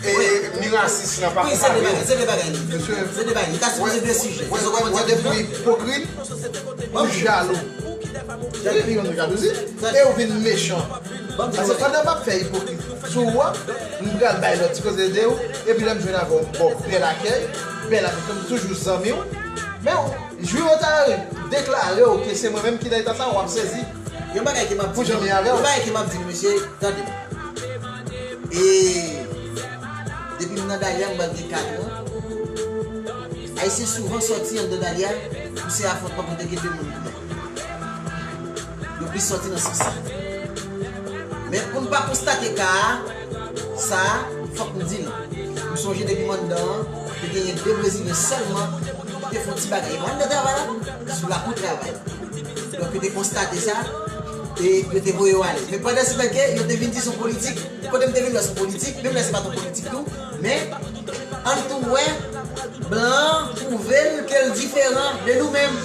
e, ni rasis lan pa koupab. Se de bagay, se de bagay li. Se de bagay li. Li ta sipoze de sijè. Wè, wè, wè, depi w ipokrit, ou jalou. Epi yon jalouzi, e ou vin mechan. Paske pandan m ap fè ipokrit sou ou a, m pral bay lòt ti koze de ou, epi lè m jwenn avè w, m ba w bèl akèy, bèl akèy, m toujou zanmi w. Men w, jou yo ta deklare w ke se mwen menm ki nan eta sa, w ap sezi. Yon bagay ke m ap di, pou jan m ye avè w. Yon bagay ke m ap di, mesye, tande. E depi m nan Dayè, m pral gen kat an. Ayisyen souvan sòti anndan Dayè pou se afwontman kote gen de moun ki mò. Yo plis sòti nan sans sa. Men pou n pa konstate ka a, sa a, fòk m di l. M sonje depi m anndan an, te genyen de Brezilyen sèlman ki te fè yon ti bagay. E mwen anndan travay la, sou lakou travay. Donk, yo te konstate sa, e yo te voye yo ale. Men pandan se tan ke yo te vin di se yon politik, kote m te vin wè se yon politik, menm lè se pa t yon politik tou, men ann tou wè, blan an pwouve l ke l diferan de nou menm.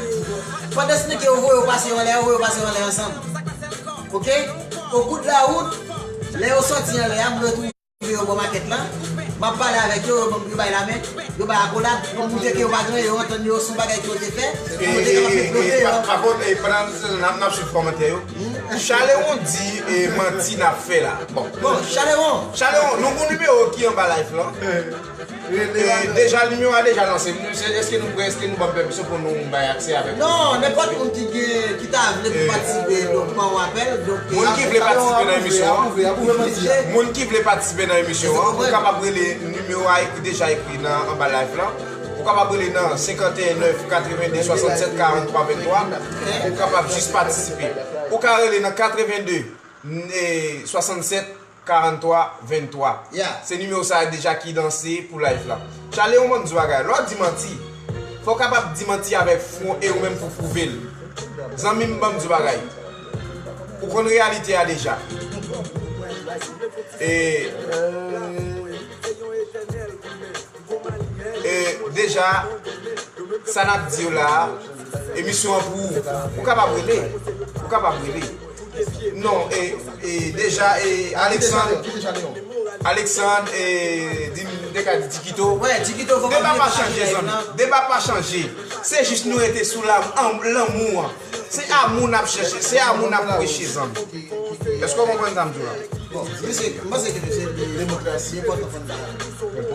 Pandan se tan ke yo voye yo pase yo anlè, yo voye yo pase yo anlè ansanm. Oke? Au cours de la route, lè yo sòti anlè a, m retwouve yo bò makèt lan. M ap pale avèk yo, yo ban m, yo bay lamen, yo bay akolad, yo montre ke yo pa gen anyen, yo antann yo, se yon bagay ke yo te fè, pou yo te kapab devlope yo. Pa kont, e, pandan n ap, n ap swiv kòmantè yo, Chalewon di, e, manti n ap fè la. Bon, bon, Chalewon. Chalewon, nou gon nimewo ki anba live lan. E, deja, nimewo a deja lanse. Èske nou prè? Èske nou ban m pèmisyon pou nou bay aksè avèk? Non, nenpòt moun ki gen, ki ta vle pou patisipe, donk, pa yon apèl, donk, moun ki vle patisipe nan emisyon an, moun ki vle patisipe nan emisyon an, ou kapab rele, nimewo a ekri, deja ekri nan, anba live lan. Ou kapab rele nan senkanteyen nèf katrevende swasannsèt karanntwa venntwa. Ou kapab jis patisipe. Ou ka rele nan katrevende swasannsèt karanntwa venntwa. Se nimewo sa a deja ki lanse pou live la. Chalewon, ban m di w bagay. Lè w di manti, fò w kapab di manti avèk fwon e ou menm pou pwouve l. Zanmi m, ban m di w bagay. Ou konn reyalite a deja. E, e deja, sa n ap di w la a, emisyon an pou ou. Ou kapab rele. Ou kapab rele. Non, e, e deja, e Alexandre, Alexandre, e di m, m te ka di Dikito. Deba pa chanje, zanmi. Deba pa chanje. Se jis nou rete sou la, an, lanmou an. Se amou n ap chèche, se amou n ap preche, zanmi. Èske w konprann sa m di w la? Bon, mesye, m panse ke mesye, demokrasi enpòtan pou n ta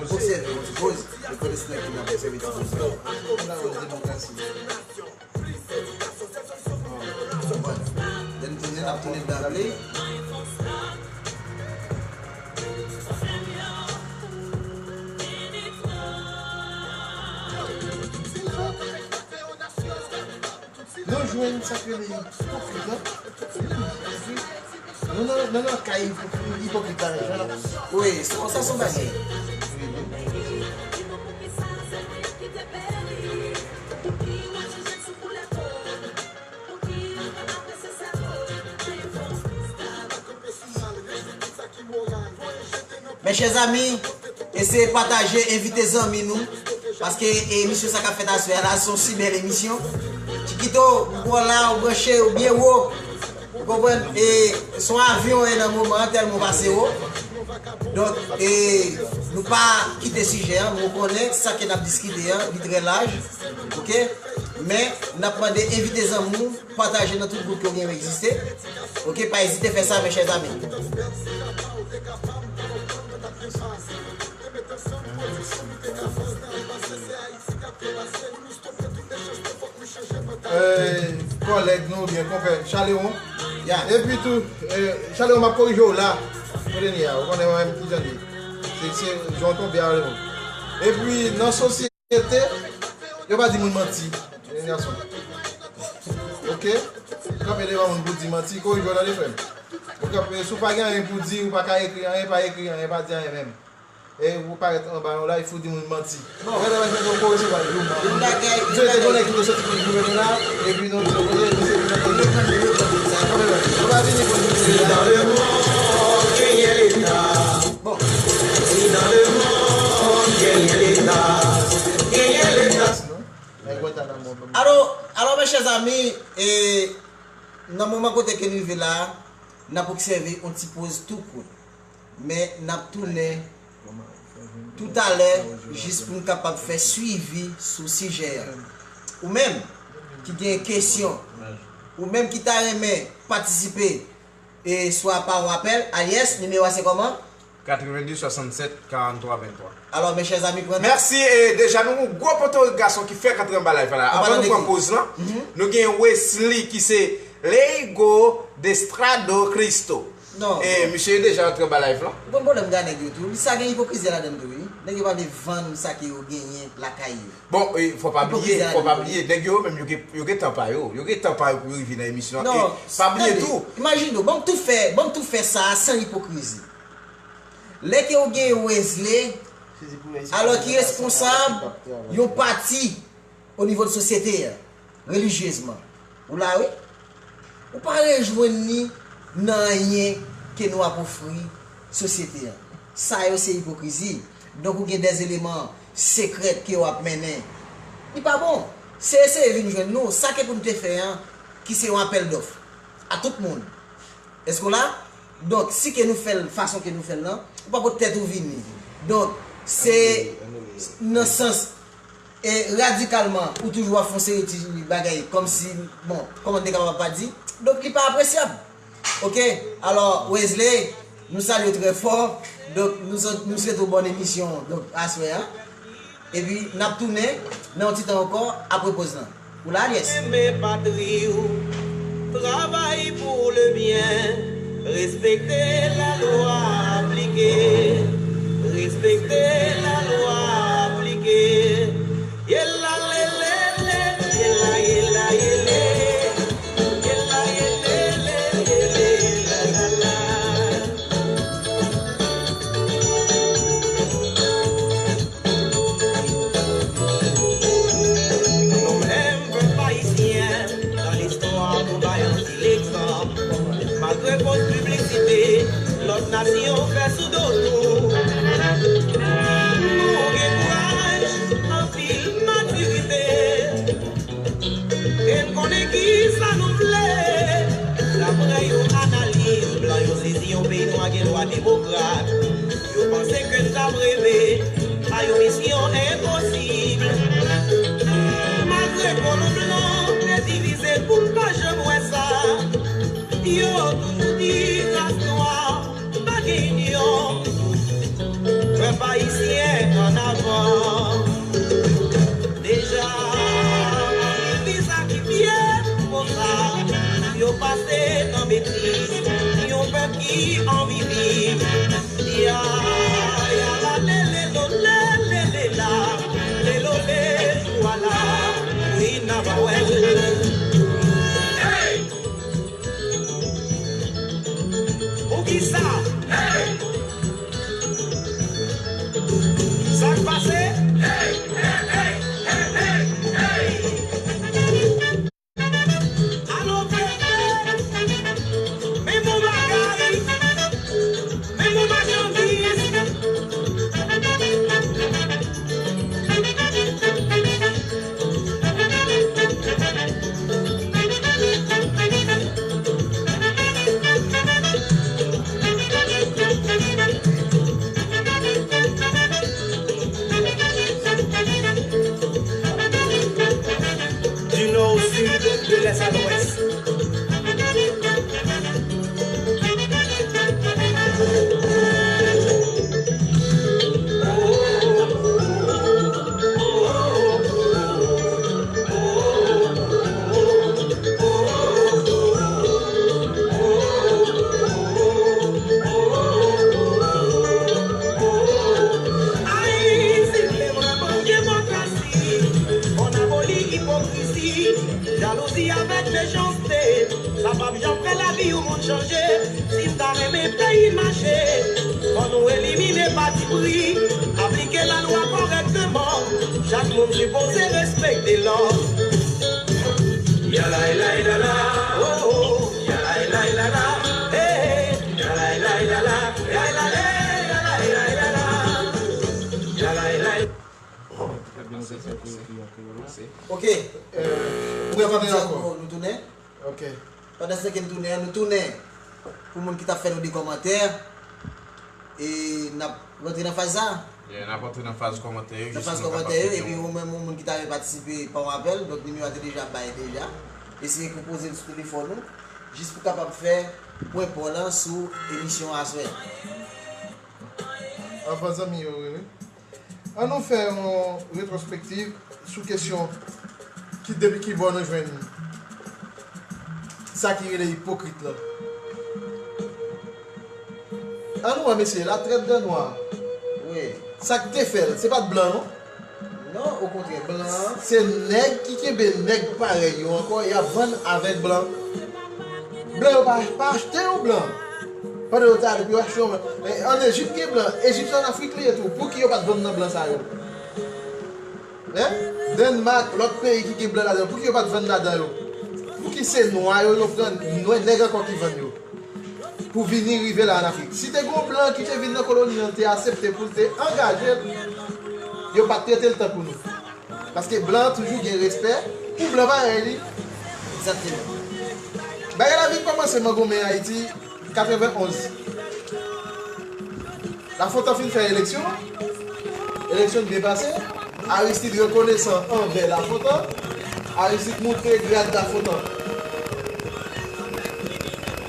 obsève yon ti poz. Yo konnen se nèg ki nan pou sèvi ti poz la. Pou n ta wè demokrasi. Bon, lè n tounen, n ap tounen dan play. Nou jwenn sa k rele ipokrit lan. Non, non, non, non, kay ipokrit la, men. Wi, sa se yon bagay. Mes chers amis, eseye pataje, envite zanmi nou. Paske emisyon sa k ap fèt aswè a la, se yon si bèl emisyon. Chikito, ou bon la, ou branche, ou byen wo. Ou konprann? E se yon avyon e nan moman an, tèlman w pase wo. Donk, e nou pa kite sijè an, nou konnen sa ke n ap diskite an, li trè laj. Oke? Men, n ap mande envite zanmi w, pataje nan tout gwoup ke w gen yo egziste. Oke? Pa ezite fè sa, mes chers amis. Eh, kòlèg nou oubyen konpè Chalewon. Epi tou, eh, Chalewon, m ap korije w la. Kote n ye a, ou konnen mwen menm ki jan n ye. Se, se jan w tonbe a, Chalewon. Epi nan sosyete, yo pa di moun manti. Jen gason. Oke? Kanpe devan moun pou di manti, korije w tande, frè m. Ou kanpe, si w pa gen anyen pou di, ou pa ka ekri anyen, pa ekri anyen, pa di anyen menm. E ou parèt anba yon live pou di moun manti. Bon. Gade wè se yon kore se pa jou man. Yon bagay, yon bagay. Te konnen ki te soti pou gouvènman la, epi nou te konnen nou se pou nan konnen. Yo pa vini pou nou se la. Dans le monde, genyen Leta. Bon. Si dans le monde, genyen Leta. Genyen Leta. Nèg wè ta nan mond. Alò, alò, mes chers amis, e nan moman kote ke n rive la, n ap obsève yon ti poz tou kout. Men n ap tounen toutalè jis pou n kapab fè swivi sou sijè a. Ou menm ki gen kesyon, ou menm ki ta renmen patisipe e swa pa yon apèl, alyès, nimewo a se kòman? Katrevennde swasannsèt karanntwa venntwa. Alò, mes chers amis, pran nòt. Mèsi, e deja nou gen yon gwo potorik gason ki fèk antre anba live la. Avan nou pran poz lan, nou gen Wesley ki se Leigo Destrado Cristo. Non. E misye deja antre anba live lan. Ou konn pwoblèm m gen ak nèg yo tou. Sa gen ipokrizi ladann tou, wi. Nèg yo pa vle vann sa ke yo genyen lakay yo. Bon, e, fò pa bliye, fò pa bliye, nèg yo menm yo gen, yo gen tan pa yo. Yo gen tan pa yo pou yo rive nan emisyon an. E pa bliye tou. Imajine w, ban m tou fè, ban m tou fè sa a san ipokrizi. Lè ke w gen Wesley, alò ki responsab yon pati o nivo de sosyete a, relijyezman. Ou la wi. Ou pa rejwenn ni nan anyen ke nou ap ofri sosyete a. Sa yo se ipokrizi. Donk ou gen dè eleman sekrè ke w ap mennen. Li pa bon. Se eseye vin jwenn nou. Sa ke pou n te fè an, ki se yon apèl dòf a tout moun. Èske w la? Donk, si ke nou fè l fason ke nou fè l lan, ou pa pot tèt ou vini. Donk, se nan sans e radikalman, ou toujou ap fè yon seri ti bagay kòmsi, bon, kòman n te kapab pa di? Donk, li pa apresyab. Oke? Alò, Wesley, nou salye w trè fò. Donk, nou sot, nou swete w bòn emisyon, donk, aswè a. Epi, n ap tounen nan yon ti tan ankò apre poz lan. Ou la, alyès? Renmen patri w, travay pou le byen, respekte lalwa aplike, respekte lalwa aplike. Yela lelele, yela yela yele, yela yelele, yele lalala. Nou menm pèp ayisyen, nan listwa nou bay anpil egzanp. Malgre fos piblisite lòt nasyon fè sou do nou, nou gen kouraj, anpil matirite. E n konnen kisa nou vle. Daprè yon analiz, blan yo sezi yon peyi nwa gen dwa demokrat. Yo panse ke n t ap reve a yon misyon enposib. Malgre kolon blan te divize pou n pa janm wè sa, yo toujou di ras nwa pa gen inyon. Pèp ayisyen annavan. Deja anpil visa ki pye konsa, yo pase nan betiz yon pèp ki anvi viv. Ya, ya la lele lo lele le la, le lo le, vwala, wi n a pa wè l. Hey! Sa k pase? Alo, pepe, men bon bagay, men bon machandiz. Du nord au sud, de l'est à l'ouest. Ayiti vle vrèman demokrasi. Fò n aboli ipokrizi, jalouzi avèk mechanste. Sa p ap janm fè lavi yon moun chanje. Si n ta renmen peyi n mache, fò nou elimine patipri, aplike lalwa kòrèkteman. Chak moun sipoze respekte lòd. Yalay lay lala, oh, oh. Yalay lay lala, eh, eh. Yalay lay lala, yalay lay, yalay lay lala. Yalay lay. Ok. Euh, nou tounen ankò. Nou tounen. Ok. Pandan se ke n tounen an, nou tounen. Pou moun ki t ap fè nou de kòmantè, e n ap rantre nan faz sa. Yeah, n ap rantre nan faz kòmantè yo. Nan faz kòmantè yo, epi ou menm, ou moun ki ta vle patisipe pa yon apèl, donk nimewo a te deja bay deja. Eseye konpoze l sou telefòn ou, jis pou kapab fè pwen pa w lan sou emisyon aswè. Avan zanmi yo rele. An nou fè yon retwospektiv sou kesyon ki, depi ki bò nou jwenn sa ki rele ipokrit lan. An nou wè, mesye, la traite de noir. Wi. Sa k te fè l, se pa t blan, non? Non, okontrè, blan an. Se nèg ki kenbe nèg parèy yo ankò, y ap vann avèk blan. Blan yo pa, pa achte yon blan. Pandan yo ta ale pou yo achte yon blan. E, ann Ejip gen blan. Ejip se ann Afrik li ye tou. Pouki yo pa t vann nan blan sa yo? Hein? Dènmak, lòt peyi ki gen blan ladan yo, pouki yo pa t vann ladan yo? Pouki se nwa yo, yo pran nwè nèg ankò ki vann yo? Pou vini rive la ann Afrik. Si te gen yon blan ki te vin nan koloni an, te aksepte pou l te angaje l, yo pa t trete l tankou nou. Paske blan an toujou gen respè pou blan parèy li. Egzakteman. Bagay la vin kòmanse mangonmen Ayiti katrevenn onz. Lafontan fin fè eleksyon, eleksyon byen pase, Aristide rekonesan anvè Lafontan, Aristide monte grad Lafontan.